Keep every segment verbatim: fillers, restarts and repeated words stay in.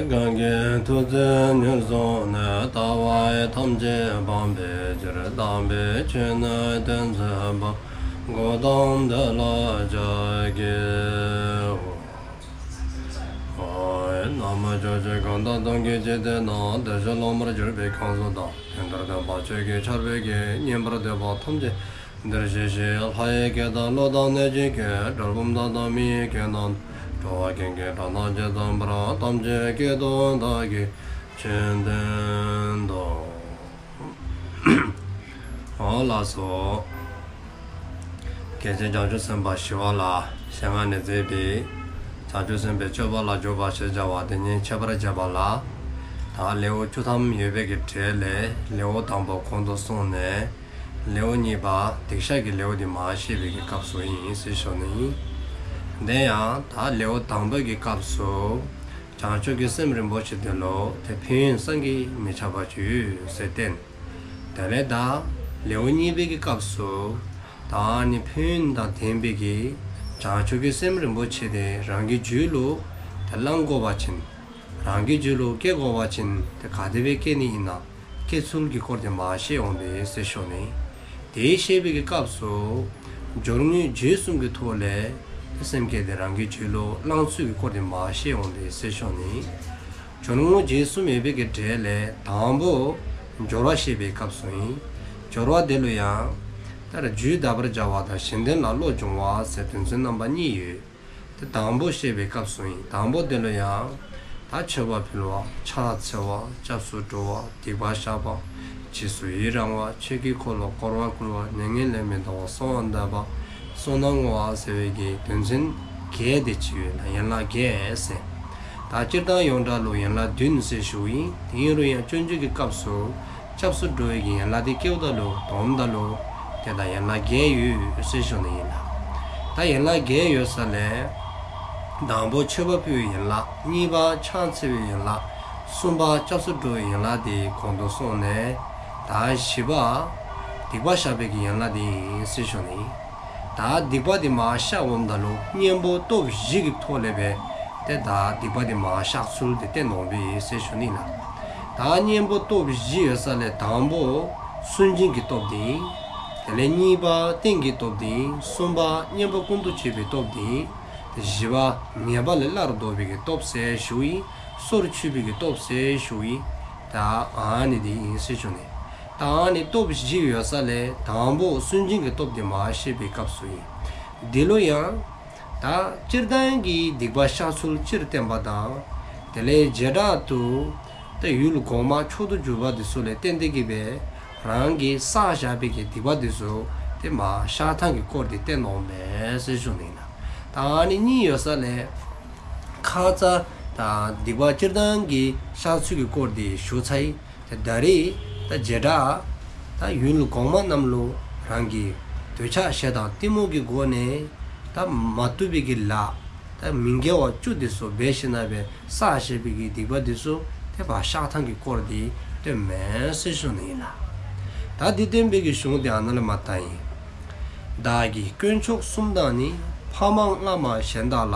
གང་གིས་ཐུགས་བརྩེ་ཉེར་བཟུང་ནས། ལྟ་བ་ཐམས་ཅད་སྤང་བའི་ཕྱིར། དམ་པའི་ཆོས་ནི་སྟོན་མཛད་པ། གཽ་ཏམ་དེ་ལ་ཕྱག་འཚལ་ལོ། ན་མོ། ཕྱོགས་བཅུའི་གང་དག་སྟོང་གི་འཇིག་རྟེན་ན། བདེ་གཤེགས་སློབ་མར་གྱུར་པའི་གང་ཟག་དང་། དེ་འདིར་སྟོན་པ་ཆོས་ཀྱི་ཆར་འབེབས་ཀྱི། ཉན་པར་འདོད་པ་ཐམས་ཅད་འདིར་གཤེགས་ཤིག། ལྷ་ཡི་སྐད་དང་ཀླུ་དང་གནོད་སྦྱིན་སྐད། གྲུལ་བུམ་དག་དང་མི་ཡི་སྐད་རྣམས་དང་། འགྲོ་བ་ཀུན་གྱི་སྒྲ་རྣམས་ཇི་ཙམ་པར། ཐམས་ཅད་སྐད་དུ་བདག་གིས་ཆོས་བསྟན་ཏོ། ཨོ་ལགས་སོ། རྒྱལ་སྲས་བྱང་ཆུབ་སེམས་དཔའ་ཞི་བ་ལྷའི་ཞལ་སྔ་ནས་མཛད་པའི་བྱང་ཆུབ་སེམས་དཔའི་སྤྱོད་པ་ལ་འཇུག་པ་ཞེས་བྱ་བ་དེ་ཉིད་འཆད་པར་བྱ་བ་ལ། ད་ལེའུ་བཅུ་ཐམ་ཡོད་པའི་གི་གྲས་ལས་ལེའུ་དང་པོ་གོང་དུ་སོང་ནས། ལེའུ་གཉིས་པ་སྡིག་བཤགས་ཀྱི་ལེའུ་དེ་མར་བཤད་པའི་གི་སྐབས་སུ་ཨིན་ཟེར་ཞུ་ནི་ཨིན། དེ་ཡང་ད་ལེའུ་དང་པོའི་གི་སྐབས་སུ་བྱང་ཆུབ་ཀྱི་སེམས་རིན་པོ་ཆེ་དེ་ལུ་དེ་ཕན་ཡོན་བསམ་གྱིས་མི་ཁྱབ་པ་ཅིག་ཡོད་ཟེར་བསྟན། དེ་ལས་ད་ལེའུ་གཉིས་པའི་གི་སྐབས་སུ་ད་ནི་ཕན་ཡོན་དང་ལྡན་པའི་གི་བྱང་ཆུབ་ཀྱི་སེམས་རིན་པོ་ཆེ་དེ་རང་གི་རྒྱུད་ལུ་དེ་བླང་དགོ་པ་ཅིན། རང་གི་རྒྱུད་ལུ་སྐྱེ་དགོ་པ་ཅིན་དེ་ག་དེ་སྦེ་སྐྱེ་ནི་ཨིན་ན། སྐྱེ་ཚུལ་གྱི་སྐོར་དེ་མར་བཤད་འོང་པས་ཟེར་ཞུ་ནི། དེ་བཤད་པའི་གི་སྐབས་སུ་སྦྱོར་དངོས་རྗེས་གསུམ་གྱི་ཐོག་ལས་དེ་སེམས་བསྐྱེད་དེ་རང་གི་རྒྱུད་ལུ་བླང་ཚུལ་གྱི་སྐོར་དེ་མར་བཤད་འོང་པས་ཟེར་ཞུ་ནི། སྦྱོར་དངོས་རྗེས་གསུམ་ཡོད་པའི་གི་གྲས་ལས་དང་པོ་སྦྱོར་བ་བཤད་པའི་སྐབས་སུ་ཨིན། སྦྱོར་བ་དེ་ལུ་ཡང་ད་རྒྱུད་དག་པར་བྱ་བ་དང་གཞན་དོན་ལ་བློ་སྦྱོང་བ་ཟེར་དོན་ཚན་རྣམ་པ་གཉིས་ཡོད། དེ་དང་པོ་བཤད་པའི་སྐབས་སུ་ཨིན། དང་པོ་དེ་ལུ་ཡང་ད་མཆོད་པ་ཕུལ་བ། ཕྱག་འཚལ་བ། སྐྱབས་སུ་འགྲོ་བ། སྡིག་པ་བཤགས་པ། རྗེས་སུ་ཡི་རང་བ། ཆོས་ཀྱི་འཁོར་ལོ་བསྐོར་བར་བསྐུལ་བ། མྱ་ངན་ལས་མི་འདའ་བར་གསོལ་བ་འདེབས་པ། བསོད་ནམས་བསྔོ་བ་ཟེར་བའི་གི་དོན་ཚན་བརྒྱད་དེ་ཅིག་ཡོད་ལ། ཡན་ལག་བརྒྱད་ཟེར། ད་སྤྱིར་བཏང་ཡོངས་གྲགས་ལུ་ཡན་ལག་བདུན་ཟེར་ཞུཝ་ཨིན། དེ་ཨིན་རུང་ཡང་སྤྱོད་འཇུག་གི་སྐབས་སུ་སྐྱབས་སུ་འགྲོ་བའི་གི་ཡན་ལག་དེ་བཀལཝ་ད་ལུ་བསྡོམས་ད་ལུ་དེ་ད་ཡན་ལག་བརྒྱད་ཡོད་ཟེར་ཞུ་ནི་ཨིན་ལགས། ད་ཡན་ལག་བརྒྱད་ཡོད་ས་ལས་དང་པོ་མཆོད་པ་ཕུལ་བའི་ཡན་ལག། གཉིས་པ་ཕྱག་འཚལ་བའི་ཡན་ལག། གསུམ་པ་སྐྱབས་སུ་འགྲོ་བའི་ཡན་ལག་དེ་གོང་དུ་སོང་ནས། ད་བཞི་པ་སྡིག་པ་བཤགས་པའི་གི་ཡན་ལག་དེ་ཨིན་ཟེར་ཞུ་ནི་ཨིན། ད་སྡིག་པ་དེ་མར་བཤགས་འོངམ་ད་ལུ་གཉེན་པོ་སྟོབས་བཞི་གི་ཐོག་ལས་སྦེ་དེ་ད་སྡིག་པ་དེ་མར་བཤགས་ཚུལ་དེ་བསྟན་འོང་པས་ཟེར་ཞུ་ནི་ལགས། ད་གཉེན་པོ་སྟོབས་བཞི་ཡོད་ས་ལས་དང་པོ་སུན་འབྱིན་གྱི་སྟོབས་དེ་ཨིན། དེ་ལས་གཉིས་པ་རྟེན་གྱི་སྟོབས་དེ་ཨིན། གསུམ་པ་གཉེན་པོ་ཀུན་ཏུ་སྤྱོད་པའི་སྟོབས་དེ་ཨིན། དེ་བཞི་པ་ཉེས་པ་ལས་སླར་ལྡོག་པའི་གི་སྟོབས་ཟེར་ཞུཝ་ཨིན། སོར་ཆུད་པའི་གི་སྟོབས་ཟེར་ཞུཝ་ཨིན། ད་ཨ་ནི་དེ་ཨིན་ཟེར་ཞུ་ནི། ད་ཨ་ནི་སྟོབས་བཞི་ཡོད་ས་ལས་དང་པོ་སུན་འབྱིན་གྱི་སྟོབས་དེ་མར་བཤད་པའི་སྐབས་སུ་ཨིན། འདི་ལུ་ཡང་ད་སྤྱིར་བཏང་གི་སྡིག་པ་བཤགས་ཚུལ་སྤྱིར་བསྟན་པ་དང་། དེ་ལས་བྱེ་བྲག་ཏུ་ད་ཡུལ་གོང་མ་མཆོག་ཏུ་གྱུར་པ་དེ་ཚུ་ལས་བརྟེན་ཏེ་གི་སྦེ་རང་གིས་བསགས་བཞག་པའི་གི་སྡིག་པ་དེ་ཚུ་དེ་མར་བཤགས་ཐངས་ཀྱི་སྐོར་དེ་བསྟན་འོང་པས་ཟེར་ཞུ་ནི་ཨིན་ལགས། ད་ཨ་ནི་གཉིས་ཡོད་ས་ལས་ཁ་ཙ་ད་སྡིག་པ་སྤྱིར་བཏང་གི་བཤགས་ཚུལ་གྱི་སྐོར་དེ་ཞུ་ཚར་ཡི། ད་ད་རེས་ད་བྱེ་བྲག་ད་ཡུལ་གོང་མ་རྣམས་ལུ་རང་གིས་འདོད་ཆགས་ཞེ་སྡང་གཏི་མུག་གི་སྒོ་ནས་ད་མ་བཏུབ་པའི་གི་ལཱ་ད་མི་དགེ་བ་བཅུ་དེ་ཚུ་འབད་ཞིནམ་ལས་བསགས་བཞག་པའི་གི་སྡིག་པ་དེ་ཚུ་དེ་མར་བཤགས་ཐངས་ཀྱི་སྐོར་དེ་སྟོནམ་མས་ཟེར་ཞུ་ནི་ཨིན་ལགས། ད་དེ་སྟོན་པའི་གི་གཞུང་དེ་ཨ་ནཱ་ལས་མར་བཏང་ཡི། བདག་གི་དཀོན་མཆོག་གསུམ་དང་ནི། ཕ་མའམ་བླ་མ་གཞན་དག་ལ།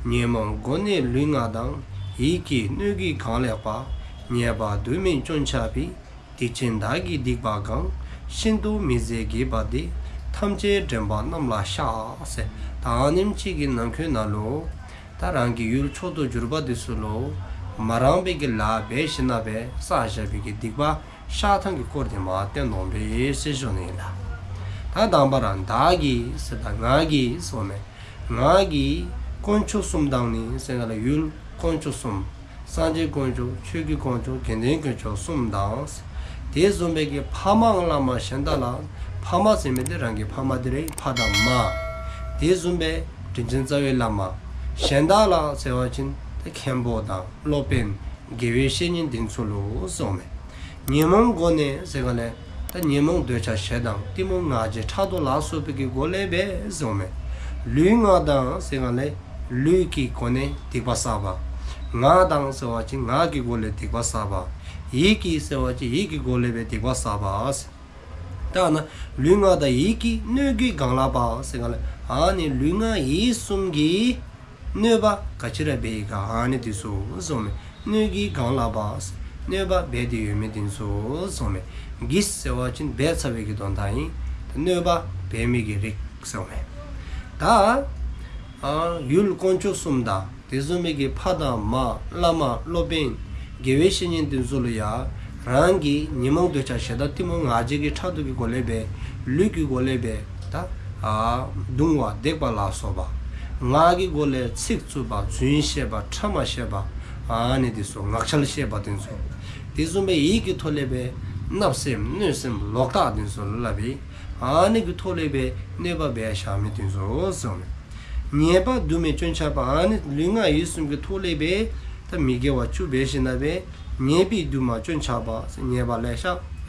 ཉོན་མོངས་སྒོ་ནས་ལུས་ངག་དང་། ཡིད་ཀྱི་སྣོད་ཀྱིས་གང་ལེགས་པ། ཉེས་པ་དུ་མས་སྐྱོན་ཆགས་པའི། སྡིག་ཅན་བདག་གི་སྡིག་པ་གང་། ཤིན་ཏུ་མི་བཟད་བགྱིས་པ་འདི། ཐམས་ཅད་འདྲེན་པ་རྣམས་ལ་བཤགས་ཟེར། ད་ཨ་ནེམ་ཅིག་གི་ནང་འཁོད་ནང་ལུ་ད་རང་གི་ཡུལ་མཆོག་ཏུ་གྱུར་པ་དེ་ཚུ་ལུ་མ་རུང་བའི་གི་ལཱ་འབད་ཞིནམ་ལས་བསགས་བཞག་པའི་གི་སྡིག་པ་བཤགས་ཐངས་ཀྱི་སྐོར་དེ་མར་བསྟན་འོང་པས་ཟེར་ཞུ་ནི་ཨིན་ལགས། ད་དང་པ་ར་བདག་གིས་ཟེར་ད་ང་གིས་ཟེརཝ་མས། ང་གི་དཀོན་མཆོག་གསུམ་དང་ནི་ཟེརཝ་ད་ལུ་ཡུལ་དཀོན་མཆོག་གསུམ། སངས་རྒྱས་དཀོན་མཆོག། ཆོས་ཀྱི་དཀོན་མཆོག། དགེ་འདུན་དཀོན་མཆོག་གསུམ་དང་། དེ་བཟུམ་སྦེ་གི་ཕ་མའམ་བླ་མ་གཞན་དག་ལ། ཕ་མ་ཟེར་མི་དེ་རང་གི་ཕ་མ་དེ་རེད། ཕ་དང་མ། དེ་བཟུམ་སྦེ་དྲིན་ཅན་རྩ་བའི་བླ་མ། གཞན་དག་ལ་ཟེར་བ་ཅིན་ཏེ་མཁན་པོ་དང་སློབ་དཔོན་དགེ་བའི་བཤེས་གཉེན་དེ་ཚུ་ལུ་ཟེརཝ་མས། ཉོན་མོངས་སྒོ་ནས་ཟེརཝ་ད་ལུ་ད་ཉོན་མོངས་འདོད་ཆགས་ཞེ་སྡང་གཏི་མུག་ང་རྒྱལ་ཕྲག་དོག་ལ་སོགས་པའི་གི་སྒོ་ལས་སྦེ་ཟེརཝ་མས། ལུས་ངག་དང་ཟེརཝ་ད་ལུ་ལུས་ཀྱི་སྒོ་ནས་སྡིག་པ་བསགས་པ། ངག་དང་ཟེར་བ་ཅིན་ངག་གི་སྒོ་ལས་སྡིག་པ་བསགས་པ། ཡིད་ཀྱིས་ཟེར་བ་ཅིན་ཡིད་ཀྱི་སྒོ་ལས་སྦེ་སྡིག་པ་བསགས་པ་ཟེར། ད་ཨ་ནཱ་ལུས་ངག་དང་ཡིད་ཀྱི་སྣོད་ཀྱིས་གང་ལེགས་པ་ཟེརཝ་ད་ལུ་ཨ་ནི་ལུས་ངག་ཡིད་གསུམ་གྱི་གནོད་པ་ག་ཅི་ར་འབད་ཡི་ག་ཨ་ནི་དེ་ཚུ་ཟེརཝ་མས། གནོད་ཀྱིས་གང་ལགས་པ། གནོད་པ་འབད་དེ་ཡོད་མི་དེ་ཚུ་གསུངསམ་མས། གིས་ཟེར་བ་ཅིན་འབད་ཚར་བའི་གི་དོན་དག་ཨིན། གནོད་པ་འབད་མི་གི་རིགས་གསུངསམ་མས། ད་ཨ་ཡུལ་དཀོན་མཆོག་གསུམ་དང་དེ་བཟུམ་མའི་གི་ཕ་དང་མ་བླ་མ་སློབ་དཔོན་དགེ་བའི་བཤེས་གཉེན་དེ་ཚུ་ལུ་ཡང་རང་གི་ཉོན་མོངས་འདོད་ཆགས་ཞེ་སྡང་གཏི་མུག་ང་རྒྱལ་གྱི་ཕྲག་དོག་གི་སྒོ་ལས་འབད་ལུས་ཀྱི་སྒོ་ལས་འབད་ད་ཨ་རྡུང་བ་བརྡེག་པ་ལ་སོགས་པ། ངག་གི་སྒོ་ལས་ཚིག་རྩུབ་པ་རྫུན་བཤད་པ་ཕྲ་མ་བཤད་པ་ཨ་ནི་དེ་ཚུ་ངག་འཁྱལ་བཤད་པ་དེ་ཚུ། དེ་བཟུམ་སྦེ་ཡིད་ཀྱི་ཐོག་ལས་འབད་བརྣབ་སེམས་གནོད་སེམས་ལོག་ལྟ་དེ་ཚུ་ལ་འབད་ཨ་ནི་གི་ཐོག་ལས་འབད་གནོད་པ་འབད་བཞག་མི་དེ་ཚུ་གསུངསམ་མས། ཉེས་པ་དུ་མས་སྐྱོན་ཆགས་པ། ཨ་ནི་ལུས་ངག་ཡིད་གསུམ་གྱི་ཐོག་ལས་འབད་ད་མི་དགེ་བ་བཅུ་འབད་ཞིནམ་ལས་འབད་ཉེས་པས་དུ་མ་སྐྱོན་ཆགས་པ། ཉེས་པ་ལེ་ཤ་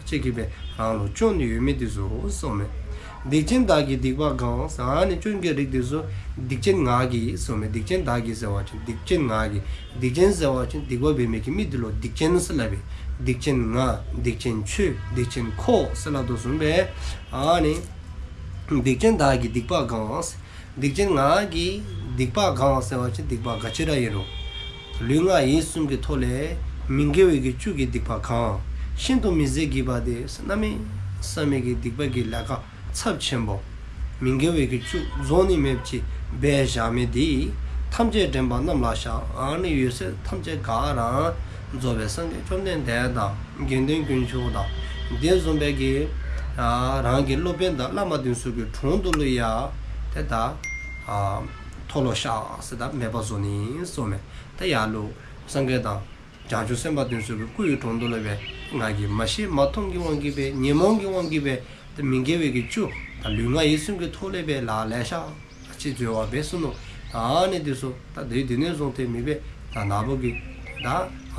ཅིག་གིས་འབད་རང་ལུ་སྐྱོན་ཡོད་མི་དེ་ཚུ་གསུངསམ་མས། སྡིག་ཅན་བདག་གིས་སྡིག་པ་གང་། ཨ་ནི་སྐྱོན་གྱི་རིགས་དེ་ཚུ་སྡིག་ཅན་ང་གིས་གསུངསམ་མས། སྡིག་ཅན་བདག་གིས་ཟེར་བ་ཅིན་སྡིག་ཅན་ང་གིས། སྡིག་ཅན་ཟེར་བ་ཅིན་སྡིག་པ་འབད་མི་གི་མི་དེ་ལུ་སྡིག་ཅན་ཟེར་སླབ་ཨིན། སྡིག་ཅན་ང་སྡིག་ཅན་ཁྱོད་སྡིག་ཅན་ཁོ་ཟེར་སླབ་དོ་བཟུམ་སྦེ་ཨ་ནི་སྡིག་ཅན་བདག་གིས་སྡིག་པ་གང་། སྡིག་ཅན་ང་གིས་སྡིག་པ་གང་ཟེར་བ་ཅིན་སྡིག་པ་ག་ཅི་ར་ཨིན་རུང་ལུས་ངག་ཡིད་གསུམ་གྱི་ཐོག་ལས་མི་དགེ་བའི་གི་བཅུ་གི་སྡིག་པ་གང་། ཤིན་ཏུ་མི་བཟད་བགྱིས་པ་དེ་གནམ་མེད་ས་མེད་ཀྱི་སྡིག་པ་གི་ལས་ཀ་ཚབས་ཆེན་པོ་མི་དགེ་བའི་གི་བཅུ་རྫོགས་ནི་མེདཔ་ཅིག་འབད་བཞག་མི་དེ་ཐམས་ཅད་འདྲེན་པ་རྣམས་ལ་བཤགས། ཨ་ནི་ཡོད་ཚད་ཐམས་ཅད་ག་ར་རྫོགས་པའི་སངས་རྒྱས་བཅོམ་ལྡན་འདས་དང་དགེ་འདུན་དཀོན་མཆོག་དང་དེ་བཟུམ་སྦེ་གི་ཨ་རང་གི་སློབ་དཔོན་དང་བླ་མ་དེ་ཚུ་གི་དྲུང་དུ་ལུ་ཡང་དེ་ད་ཨ་མཐོལ་ལོ་བཤགས་ཟེར་ད་མེདཔ་བཟོ་ནི་གསུངསམ་མས། ད་ཡར་ལུ་སངས་རྒྱས་དང་བྱང་ཆུབ་སེམས་དཔའ་དེ་ཚུ་གི་སྐུའི་དྲུང་དུ་ལུ་འབད་ང་གིས་མ་ཤེས་མ་མཐོང་གི་དབང་གིས་འབད་ཉོན་མོངས་ཀྱི་དབང་གིས་འབད་ད་མི་དགེ་བའི་གི་བཅུ་ད་ལུས་ངག་ཡིད་གསུམ་གྱི་ཐོག་ལས་འབད་ལཱ་ལེ་ཤ་ཅིག་འཛོལ་བ་འབད་སོ་ནུག། ད་ཨ་ནི་དེ་ཚུ་ད་དེ་དེ་ནས་བཟུང་སྟེ་མི་འབད། ད་ན་བུ་གིས་ད་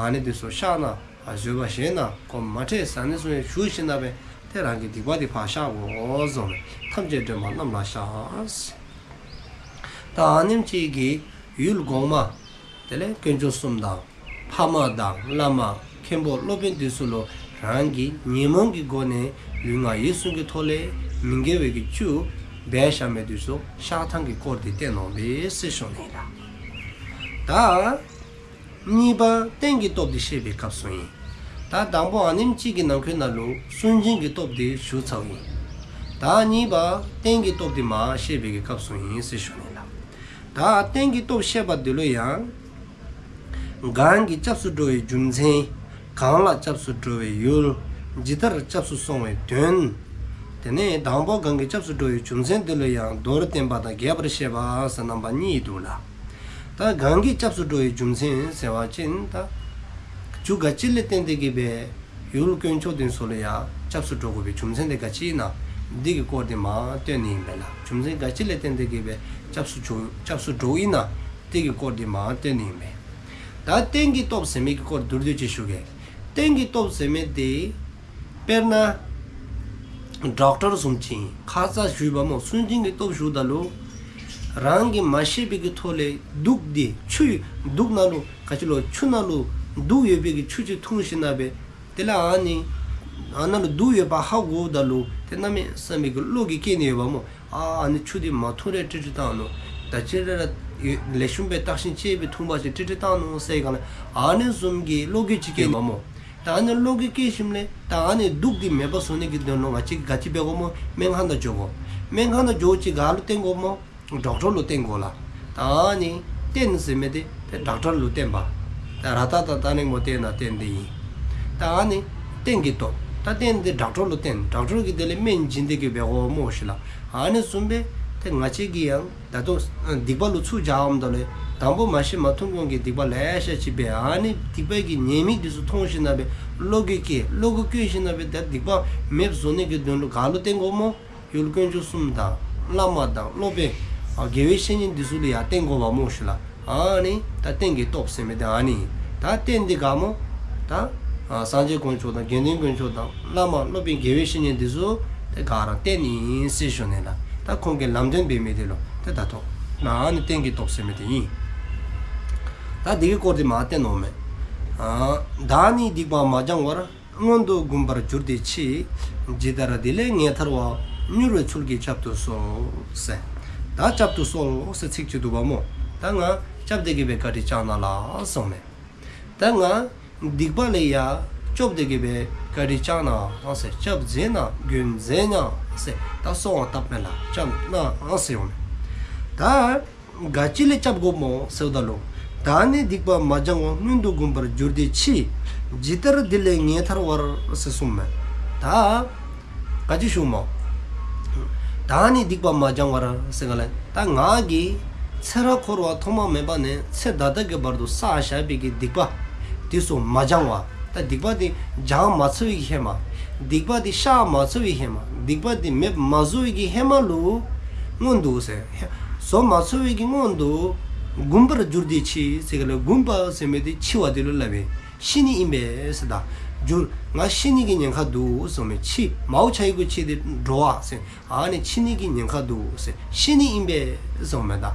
ཨ་ནི་དེ་ཚུ་བཤགས་ན་ཨ་བཟོད་པ་བཞེས་ན་གོ་མ་ཁྲེལ་ཟ་ནི་ཚུ་ཡང་ཞུ་ཞིནམ་ལས་འབད་དེ་རང་གི་སྡིག་པ་དེ་ཕར་བཤགས་དགོ་གསུངསམ་མས། ཐམས་ཅད་འདྲེན་པ་རྣམས་ལ་བཤགས། ད་ཨ་ནེམ་ཅིག་གིས་ཡུལ་གོང་མ་དེ་ལས་དཀོན་མཆོག་གསུམ་དང་ཕ་མ་དང་བླ་མ་མཁན་པོ་སློབ་དཔོན་དེ་ཚུ་ལུ་རང་གི་ཉོན་མོངས་ཀྱི་སྒོ་ནས་ལུས་ངག་ཡིད་གསུམ་གྱི་ཐོག་ལས་མི་དགེ་བའི་གི་བཅུ་འབད་བཞག་མི་དེ་ཚུ་བཤགས་ཐངས་ཀྱི་སྐོར་དེ་བསྟན་ནུག་པས་ཟེར་ཞུ་ནི་ལགས། ད་གཉིས་པ་རྟེན་གྱི་སྟོབས་དེ་བཤད་པའི་སྐབས་སུ་ཨིན། ད་དང་པོ་ཨ་ནེམ་ཅིག་གི་ནང་འཁོད་ནང་ལུ་སུན་འབྱིན་གྱི་སྟོབས་དེ་ཞུ་ཚརཝ་ཨིན། ད་གཉིས་པ་རྟེན་གྱི་སྟོབས་དེ་མར་བཤད་པའི་གི་སྐབས་སུ་ཨིན་ཟེར་ཞུ་ནི་ལགས། ད་རྟེན་གྱི་སྟོབས་བཤད་པ་དེ་ལུ་ཡང་གང་གིས་སྐྱབས་སུ་འགྲོ་བའི་རྒྱུ་མཚན། གང་ལ་སྐྱབས་སུ་འགྲོ་བའི་ཡུལ། ཇི་ལྟར་སྐྱབས་སུ་སོང་བའི་དོན། དེ་ནས་དང་པོ་གང་གིས་སྐྱབས་སུ་འགྲོ་བའི་རྒྱུ་མཚན་དེ་ལུ་ཡང་མདོར་བསྟན་པ་དང་རྒྱས་པར་བཤད་པ་ཟེར་རྣམ་པ་གཉིས་འདུག་ལགས། ད་གང་གིས་སྐྱབས་སུ་འགྲོ་བའི་རྒྱུ་མཚན་ཟེར་བ་ཅིན་ད་རྒྱུ་ག་ཅི་ལས་བརྟེན་ཏེ་གིས་འབད་ཡུལ་དཀོན་མཆོག་དེ་ཚུ་ལུ་ཡང་སྐྱབས་སུ་འགྲོ་དགོ་པའི་རྒྱུ་མཚན་དེ་ག་ཅི་ཨིན་ན་འདི་གི་སྐོར་དེ་མར་སྟོན་ནི་ཨིན་པས་ལགས། རྒྱུ་མཚན་ག་ཅི་ལས་བརྟེན་ཏེ་གིས་འབད་སྐྱབས་སུ་འགྲོ་སྐྱབས་སུ་འགྲོཝ་ཨིན་ན་འདི་གི་སྐོར་དེ་མར་སྟོན་ནི་ཨིན་པས། ད་རྟེན་གྱི་སྟོབས་ཟེར་མི་གི་སྐོར་མདོར་བསྡུས་ཅིག་ཞུ་གེ། རྟེན་གྱི་སྟོབས་ཟེར་མི་དེ་དཔེར་ན་ཌོག་ཊར་བཟུམ་ཅིག་ཨིན། ཁ་ཙ་ཞུ་བ་སྨོ། སུན་འབྱིན་གྱི་སྟོབས་ཞུཝ་ད་ལུ་རང་གིས་མ་ཤེས་པའི་གི་ཐོག་ལས་དུག་དེ་ཆུ་དུག་ནང་ལུ་ག་ཅི་ལོ་ཆུ་ནང་ལུ་དུག་ཡོད་པའི་གི་ཆུ་ཅིག་འཐུང་ཞིནམ་ལས་འབད་དེ་ལས་ཨ་ནི་ཨ་ནཱ་ལུ་དུག་ཡོདཔ་ཧ་གོཝ་ད་ལུ་དེ་གནམ་མེད་ས་མེད་ཀྱི་བློ་འགྱོད་སྐྱེ་ནི་ཡོདཔ་སྨོ། ཨ་ཨ་ནི་ཆུ་དེ་མ་འཐུང་རུང་ཏྲིག་ཏྲི་བཏང་ནུག། ད་ཅི་རེ་ར་ལེགས་ཤོམ་སྦེ་བརྟག་ཞིབ་ཅིག་འབད་འཐུང་བ་ཅིན་ཏྲིག་ཏྲི་བཏང་ནུག་ཟེར་ག་ལས་ཨ་ནི་བཟུམ་གྱི་བློ་འགྱོད་ཅིག་སྐྱེ་ནི་ཡོདཔ་སྨོ། ད་ཨ་ནི་བློ་འགྱོད་སྐྱེ་ཞིནམ་ལས་ད་ཨ་ནི་དུག་དེ་མེདཔ་བཟོ་ནི་གི་དོན་ལུ་ང་བཅས་ག་ཅི་འབད་དགོཔ་སྨོ། སྨན་ཁང་ནང་འགྱོ་དགོ། སྨན་ཁང་ནང་འགྱོ་ཅི་ག་ལུ་བསྟེན་དགོཔ་སྨོ། ཌོག་ཊར་ལུ་བསྟེན་དགོ་ལགས། ད་ཨ་ནི་རྟེན་ཟེར་མི་དེ་ཏེ་ཌོག་ཊར་ལུ་བསྟེན་པ། ད་ར་ཏ་ཏ་ཏ་ནི་མོ་བསྟེན་ན་རྟེན་དེ་ཨིན། ད་ཨ་ནི་རྟེན་གྱི་སྟོབས། ད་རྟེན་དེ་ཌོག་ཊར་ལུ་བསྟེན། ཌོག་ཊར་གྱིས་དེ་ལས་སྨན་བྱིན་ཏེ་གིས་འབད་དགོཔ་སྨོ་ཤིག་ལགས། ཨ་ནི་བཟུམ་སྦེ་ཏེ་ང་བཅས་ཀྱིས་ཡང་ད་ལྟོ་སྡིག་པ་ལུ་ཚུར་བཞགཔ་ད་ལུ་དང་པོ་མ་ཤེས་མ་མཐོང་གི་སྡིག་པ་ལེ་ཤ་ཅིག་འབད། ཨ་ནི་སྡིག་པ་གི་ཉེས་དམིགས་དེ་ཚུ་མཐོང་ཞིནམ་ལས་འབད་བློ་འགྱོད་སྐྱེ། བློ་འགྱོད་སྐྱེ་ཞིནམ་ལས་འབད་ད་སྡིག་པ་མེདཔ་བཟོ་ནི་གི་དོན་ལུ་ག་ལུ་བསྟེན་དགོཔ་སྨོ། ཡུལ་དཀོན་མཆོག་གསུམ་དང་བླ་མ་དང་སློབ་དཔོན་ཨ་དགེ་བའི་བཤེས་གཉེན་འདི་ཚུ་ལུ་ཡང་བསྟེན་དགོཔ་སྨོ་ཤིག་ལགས། ཨ་ནི་ད་རྟེན་གྱི་སྟོབས་ཟེར་མི་དེ་ཨ་ནི་ཨིན། ད་རྟེན་འདི་ག་སྨོ། ད་ཨ་སངས་རྒྱས་དཀོན་མཆོག་དང་དགེ་འདུན་དཀོན་མཆོག་དང་བླ་མ་སློབ་དཔོན་དགེ་བའི་བཤེས་གཉེན་འདི་ཚུ་དེ་ག་ར་རྟེན་ཨིན་ཟེར་ཞུ་ནི་ལགས། ད་ཁོང་གིས་ལམ་སྟོན་འབད་མི་དེ་ལུ་དེ་ད་ལྟོ་ཨ་ནི་རྟེན་གྱི་སྟོབས་ཟེར་མི་དེ་ཨིན། ད་འདི་གི་སྐོར་དེ་མར་བསྟན་ནུག་མས། ཨ་བདག་ནི་སྡིག་པ་མ་བྱང་བར། སྔོན་དུ་འགུམ་པར་གྱུར་ཏེ་མཆི། ཇི་ལྟར་འདི་ལས་ངེས་ཐར་བ། མྱུར་བའི་ཚུལ་གྱིས་བསྐྱབ་ཏུ་གསོལ། ཟེར། ད་བསྐྱབ་ཏུ་གསོལ་ཟེར་ཚིག་ཅིག་འདུག་པ་སྨོ། ད་ང་བསྐྱབས་ཏེ་གིས་འབད་བཀའ་དྲིན་བསྐྱང་གནང་ལགས་གསུངསམ་མས། ད་ང་སྡིག་པ་ལས་ཡ་སྐྱོབ་སྟེ་གི་སྦེ་བཀའ་དྲིན་བསྐྱང་གནང་ཟེར། སྐྱབས་མཛད་གནང་མགོན་མཛད་གནང་ཟེར། ད་གསོལ་བ་བཏབ་མས་ལགས། བསྐྱབས་གནང་ཟེར་འོང་མས། ད་ག་ཅི་ལས་སྐྱབས་དགོཔ་སྨོ་ཟེརཝ་ད་ལུ། བདག་ནི་སྡིག་པ་མ་བྱང་བར། སྔོན་དུ་འགུམ་པར་གྱུར་ཏེ་མཆི། ཇི་ལྟར་འདི་ལས་ངེས་ཐར་བར་ཟེར་གསུངསམ་མས། ད་ག་ཅི་ཞུཝ་སྨོ། བདག་ནི་སྡིག་པ་མ་བྱང་བར་ཟེར་ག་ལས། ད་ང་གིས་ཚེ་རབས་འཁོར་བ་ཐོག་མ་མེད་པ་ནས་ཚེ་ད་ལྟ་གི་བར་དུ་བསགས་བཞག་པའི་གི་སྡིག་པ་དེ་ཚུ་མ་བྱང་བར། ད་སྡིག་པ་དེ་བྱང་མ་ཚུགས་པའི་གི་ཧེ་མ། སྡིག་པ་དེ་བཤགས་མ་ཚུགས་པའི་ཧེ་མ། སྡིག་པ་དེ་མེདཔ་མ་བཟོ་བའི་གི་ཧེ་མ་ལུ། སྔོན་དུ་ཟེར། བཟོ་མ་ཚུགས་པའི་གི་སྔོན་དུ། འགུམ་པར་གྱུར་ཏེ་མཆི་ཟེར་ག་ལས། འགུམ་པ་ཟེར་མི་དེ་འཆི་བ་དེ་ལུ་སླབ་ཨིན། ཤི་ནི་ཨིན་པས་ཟེར། ད་གྱུར་ང་ཤི་ནི་གི་ཉེན་ཁ་འདུག་ཟེར་མས། འཆི་མའོ་ཆ་ཡི་གུ་འཆི་དེ་འགྲོ་བ་ཟེར། ཨ་ནི་འཆི་ནི་གི་ཉེན་ཁ་འདུག་ཟེར། ཤི་ནི་ཨིན་པས་ཟེར་མས། ད་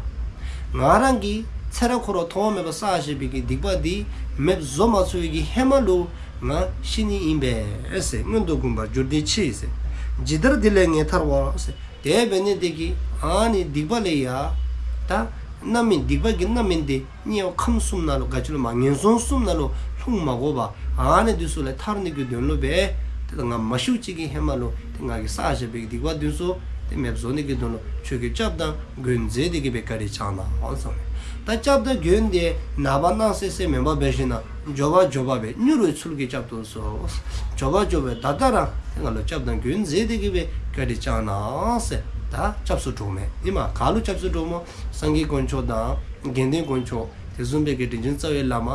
ང་རང་གིས་ཚེ་རབས་འཁོར་བ་ཐོག་མ་མེད་པ་བསགས་བཞག་པའི་གི་སྡིག་པ་དེ་མེདཔ་བཟོ་མ་ཚུགས་པའི་གི་ཧེ་མ་ལུ་ང་ཤི་ནི་ཨིན་པས་ཟེར། སྔོན་དུ་འགུམ་པར་གྱུར་ཏེ་མཆི་ཟེར། ཇི་ལྟར་འདི་ལས་ངེས་ཐར་བར་ཟེར། དེ་འབད་ནི་དེ་གིས་ཨ་ནི་སྡིག་པ་ལས་ཡ། ད་རྣམ་སྨིན་སྡིག་པ་གི་རྣམ་སྨིན་དེ་དམྱལ་བ་ཁམས་གསུམ་ནང་ལུ་ག་ཅི་ལུ་མ་ངན་སོང་གསུམ་ནང་ལུ་ལྷུང་མ་དགོ་པར། ཨ་ནི་དེ་ཚུ་ལས་ཐར་ནི་གི་དོན་ལུ་སྦེ། ཏེ་ད་ང་མ་ཤིཝ་ཅིག་གི་ཧེ་མ་ལུ་ཏེ་ང་གིས་བསགས་བཞག་པའི་སྡིག་པ་དེ་ཚུ་ཏེ་མེདཔ་བཟོ་ནི་གི་དོན་ལུ་ཁྱོད་ཀྱིས་སྐྱབས་དང་མགོན་མཛད་དེ་གི་སྦེ་བཀའ་དྲིན་བསྐྱང་གནང་ཟེར་མས། ད་སྐྱབས་དང་མགོན་དེ་ནངས་པ་གནངས་ཚེ་ཟེར་མེན་པར་འབད་ཞིན་ན། མགྱོགས་པ་མགྱོགས་པ་སྦེ་མྱུར་བའི་ཚུལ་གྱིས་སྐྱབས་སུ་གསོལ། མགྱོགས་པ་མགྱོགས་པ་སྦེ་ད་ལྟ་ར་ཏེ་ང་ལུ་སྐྱབས་དང་མགོན་མཛད་དེ་གི་སྦེ་བཀའ་དྲིན་བསྐྱང་གནང་ཟེར། ད་སྐྱབས་སུ་འགྲོཝ་མས། ཨིན་མས། ག་ལུ་སྐྱབས་སུ་འགྲོཝ་སྨོ། སངས་རྒྱས་དཀོན་མཆོག་དང་དགེ་འདུན་དཀོན་མཆོག། དེ་བཟུམ་སྦེ་གི་དྲིན་ཅན་རྩ་བའི་བླ་མ།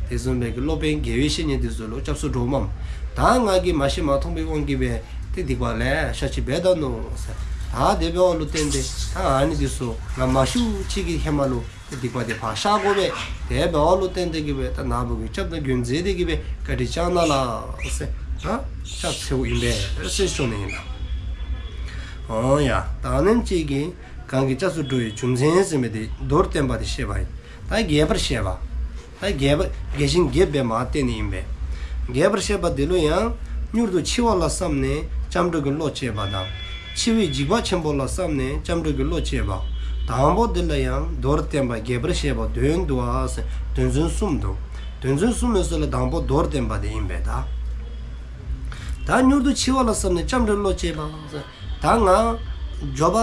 དེ་བཟུམ་སྦེ་གི་སློབ་དཔོན་དགེ་བའི་བཤེས་གཉེན་དེ་ཚུ་ལུ་སྐྱབས་སུ་འགྲོཝ་མས། ད་ང་གིས་མ་ཤེས་མ་མཐོང་པའི་དབང་གིས་སྦེ་ཏེ་སྡིག་པ་ལེ་ཤ་ཅིག་འབད་ད་ནུག་ཟེར། ད་དེ་འབདཝ་ལུ་བརྟེན་ཏེ་ད་ཨ་ནི་དེ་ཚུ་ང་མ་ཤིཝ་ཅིག་གི་ཧེ་མ་ལུ་ཏེ་སྡིག་པ་དེ་ཕར་བཤགས་དགོ་པས། དེ་འབདཝ་ལུ་བརྟེན་ཏེ་གི་སྦེ་ད་ནཱ་བུ་གིས་སྐྱབས་དང་མགོན་མཛད་དེ་གི་སྦེ་བཀའ་དྲིན་བསྐྱང་གནང་ལགས་ཟེར། ད་སྐྱབས་འཚོལཝ་ཨིན་པས་ཟེར་ཞུ་ནི་ཨིན་ལགས། འོང་ཡ། ད་ཨ་ནེམ་ཅིག་གིས་གང་གིས་སྐྱབས་སུ་འགྲོ་བའི་རྒྱུ་མཚན་ཟེར་མི་དེ་མདོར་བསྟན་པ་དེ་བཤད་པ་ཨིན། ད་རྒྱས་པར་བཤད་པ། ད་རྒྱས་པ་རྒྱས་ཤིང་རྒྱསཔ་སྦེ་མར་བསྟན་ནི་ཨིན་པས། རྒྱས་པར་བཤད་པ་དེ་ལུ་ཡང་། མྱུར་དུ་འཆི་བ་ལ་བསམས་ནས་སྐྱབས་འགྲོ་གི་བློ་བསྐྱེད་པ་དང་། འཆི་བའི་འཇིགས་པ་ཆེན་པོ་ལ་བསམས་ནས་སྐྱབས་འགྲོ་གི་བློ་བསྐྱེད་པ། དང་པོ་དེ་ལ་ཡང་མདོར་བསྟན་པ་རྒྱས་པར་བཤད་པ་དོན་བསྡུ་བ་ཟེར་དོན་ཚན་གསུམ་འདུག། དོན་ཚན་གསུམ་ཡོད་ས་ལས་དང་པོ་མདོར་བསྟན་པ་དེ་ཨིན་པས། ད་ད་མྱུར་དུ་འཆི་བ་ལ་བསམས་ནས་སྐྱབས་འགྲོ་གི་བློ་བསྐྱེད་པ་ཟེར། ད་ང་མགྱོགས་པ་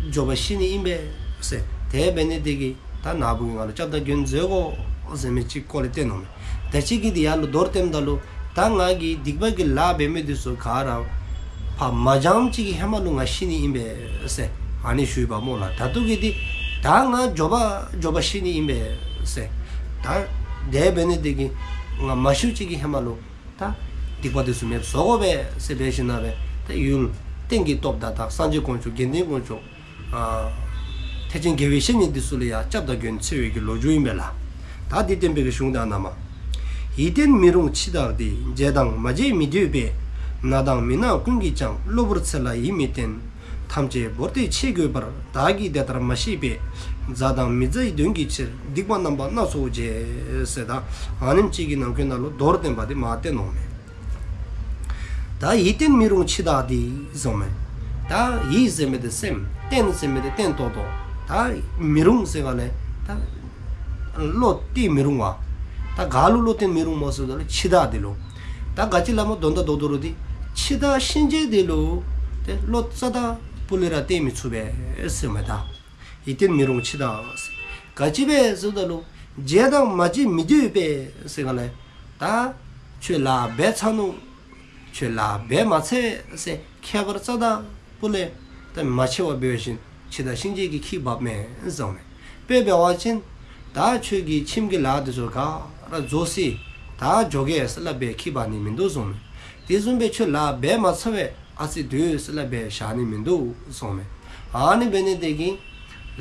མགྱོགས་པ་ཤི་ནི་ཨིན་པས་ཟེར། དེ་འབད་ནི་དེ་གིས་ད་ནཱ་བུ་གིས་ང་ལུ་སྐྱབས་དང་མགོན་མཛད་དགོ་ཟེར་མི་ཅིག་སྐོར་ལས་བསྟན་ནུག་མས། དེ་ཅིག་གིས་དེ་ཡར་ལུ་མདོར་བསྟནམ་ད་ལུ། ད་ང་གིས་སྡིག་པ་གི་ལཱ་འབད་མི་དེ་ཚུ་ག་ར་ཕར་མ་བྱངམ་ཅིག་གི་ཧེ་མ་ལུ་ང་ཤི་ནི་ཨིན་པས་ཟེར། ཨ་ནི་ཞུ་ཡི་པ་སྨོ་ལགས། ད་ལྟོ་གི་དེ་ད་ང་མགྱོགས་པ་མགྱོགས་པ་ཤི་ནི་ཨིན་པས་ཟེར། ད་དེ་འབད་ནི་དེ་གིས་ང་མ་ཤིཝ་ཅིག་གི་ཧེ་མ་ལུ་ད་སྡིག་པ་དེ་ཚུ་མེདཔ་བཟོ་དགོ་པས་ཟེར་འབད་ཞིན་ན་སྦེ་ད་ཡུལ་གཏན་གྱི་སྟོབས་དང་ད་སངས་རྒྱས་དཀོན་མཆོག་དགེ་འདུན་དཀོན་མཆོག། ཨ་ཐེག་ཆེན་དགེ་བའི་བཤེས་གཉེན་དེ་ཚུ་ལུ་ཡང་སྐྱབས་དང་མགོན་འཚོལ་བའི་གི་ལོ་རྒྱུས་ཨིན་པས་ལགས། ད་འདི་བསྟན་པའི་གི་གཞུང་དང་ན་མ། ཡིད་བརྟན་མི་རུང་འཆི་བདག་འདི། བྱས་དང་མ་བྱས་མི་སྡོད་པས། ན་དང་མི་ན་ཀུན་གྱིས་ཀྱང་། གློ་བུར་ཚེ་ལ་ཡིད་མི་བརྟན། ཐམས་ཅད་བོར་ཏེ་འཆི་དགོས་པར། བདག་གིས་དེ་ལྟར་མ་ཤེས་པས། མཛའ་དང་མི་མཛའི་དོན་གྱི་ཕྱིར། སྡིག་པ་རྣམ་པ་སྣ་ཚོགས་བྱས། ཟེར་ད་ཨ་ནེམ་ཅིག་གི་ནང་འཁོད་ནང་ལུ་མདོར་བསྟན་པ་དེ་མར་བསྟན་ནུག་མས། ད་ཡིད་བརྟན་མི་རུང་འཆི་བདག་འདི་ཟེར་མས། ད་ཡིད་ཟེར་མི་དེ་སེམས། བརྟན་ཟེར་མི་དེ་བརྟན་ཏོག་ཏོ། ད་མི་རུང་ཟེར་ག་ལས་ད་བློ་གཏད་མི་རུང་བ། ད་ག་ལུ་བློ་གཏད་མི་རུང་སྨོ་ཟེརཝ་ད་ལུ་འཆི་བདག་དེ་ལུ། ད་ག་ཅི་སླབ་སྨོ་དོན་དག་རྡོག་རྡོག་རུ་དེ། འཆི་བདག་གཤིན་རྗེ་དེ་ལུ་ཏེ་བློ་རྩ་དང་སྤུ་ལས་ར་གཏད་མི་ཚུགས་པས་ཟེར་མས། ད་ཡིད་བརྟན་མི་རུང་འཆི་བདག་ཟེར། ག་ཅི་སྦེ་ཟེརཝ་ད་ལུ། བྱས་དང་མ་བྱས་མི་སྡོད་པས་ཟེར་ག་ལས། ད་ཁྱོད་ལཱ་འབད་ཚར་ནུག། ཁྱོད་ལཱ་འབད་མ་ཚར་ཟེར་ཁྱད་པར་རྩ་དང་སྤུ་ལས་ད་མ་ཕྱེ་བར་འབད་བ་ཅིན་འཆི་བདག་གཤིན་རྗེ་གིས་ཁྱིད་འབགཔ་མས་ཟེར་མས། དཔེ་འབད་བ་ཅིན་ད་ཁྱོད་ཀྱི་ཁྱིམ་གྱི་ལཱ་དེ་ཚུ་ག་ར་རྫོགས་ཅི། ད་འགྱོ་གེ་ཟེར་སླབ་སྦེ་ཁྱིད་འབག་ནི་མིན་འདུག་ཟེར་མས། དེ་བཟུམ་སྦེ་ཁྱོད་ལཱ་འབད་མ་ཚར་བས་ཨ་ཙི་སྡོད་ཟེར་སླབ་སྦེ་བཞག་ནི་མིན་འདུག་ཟེར་མས། ཨ་ནི་འབད་ནི་དེ་གིས་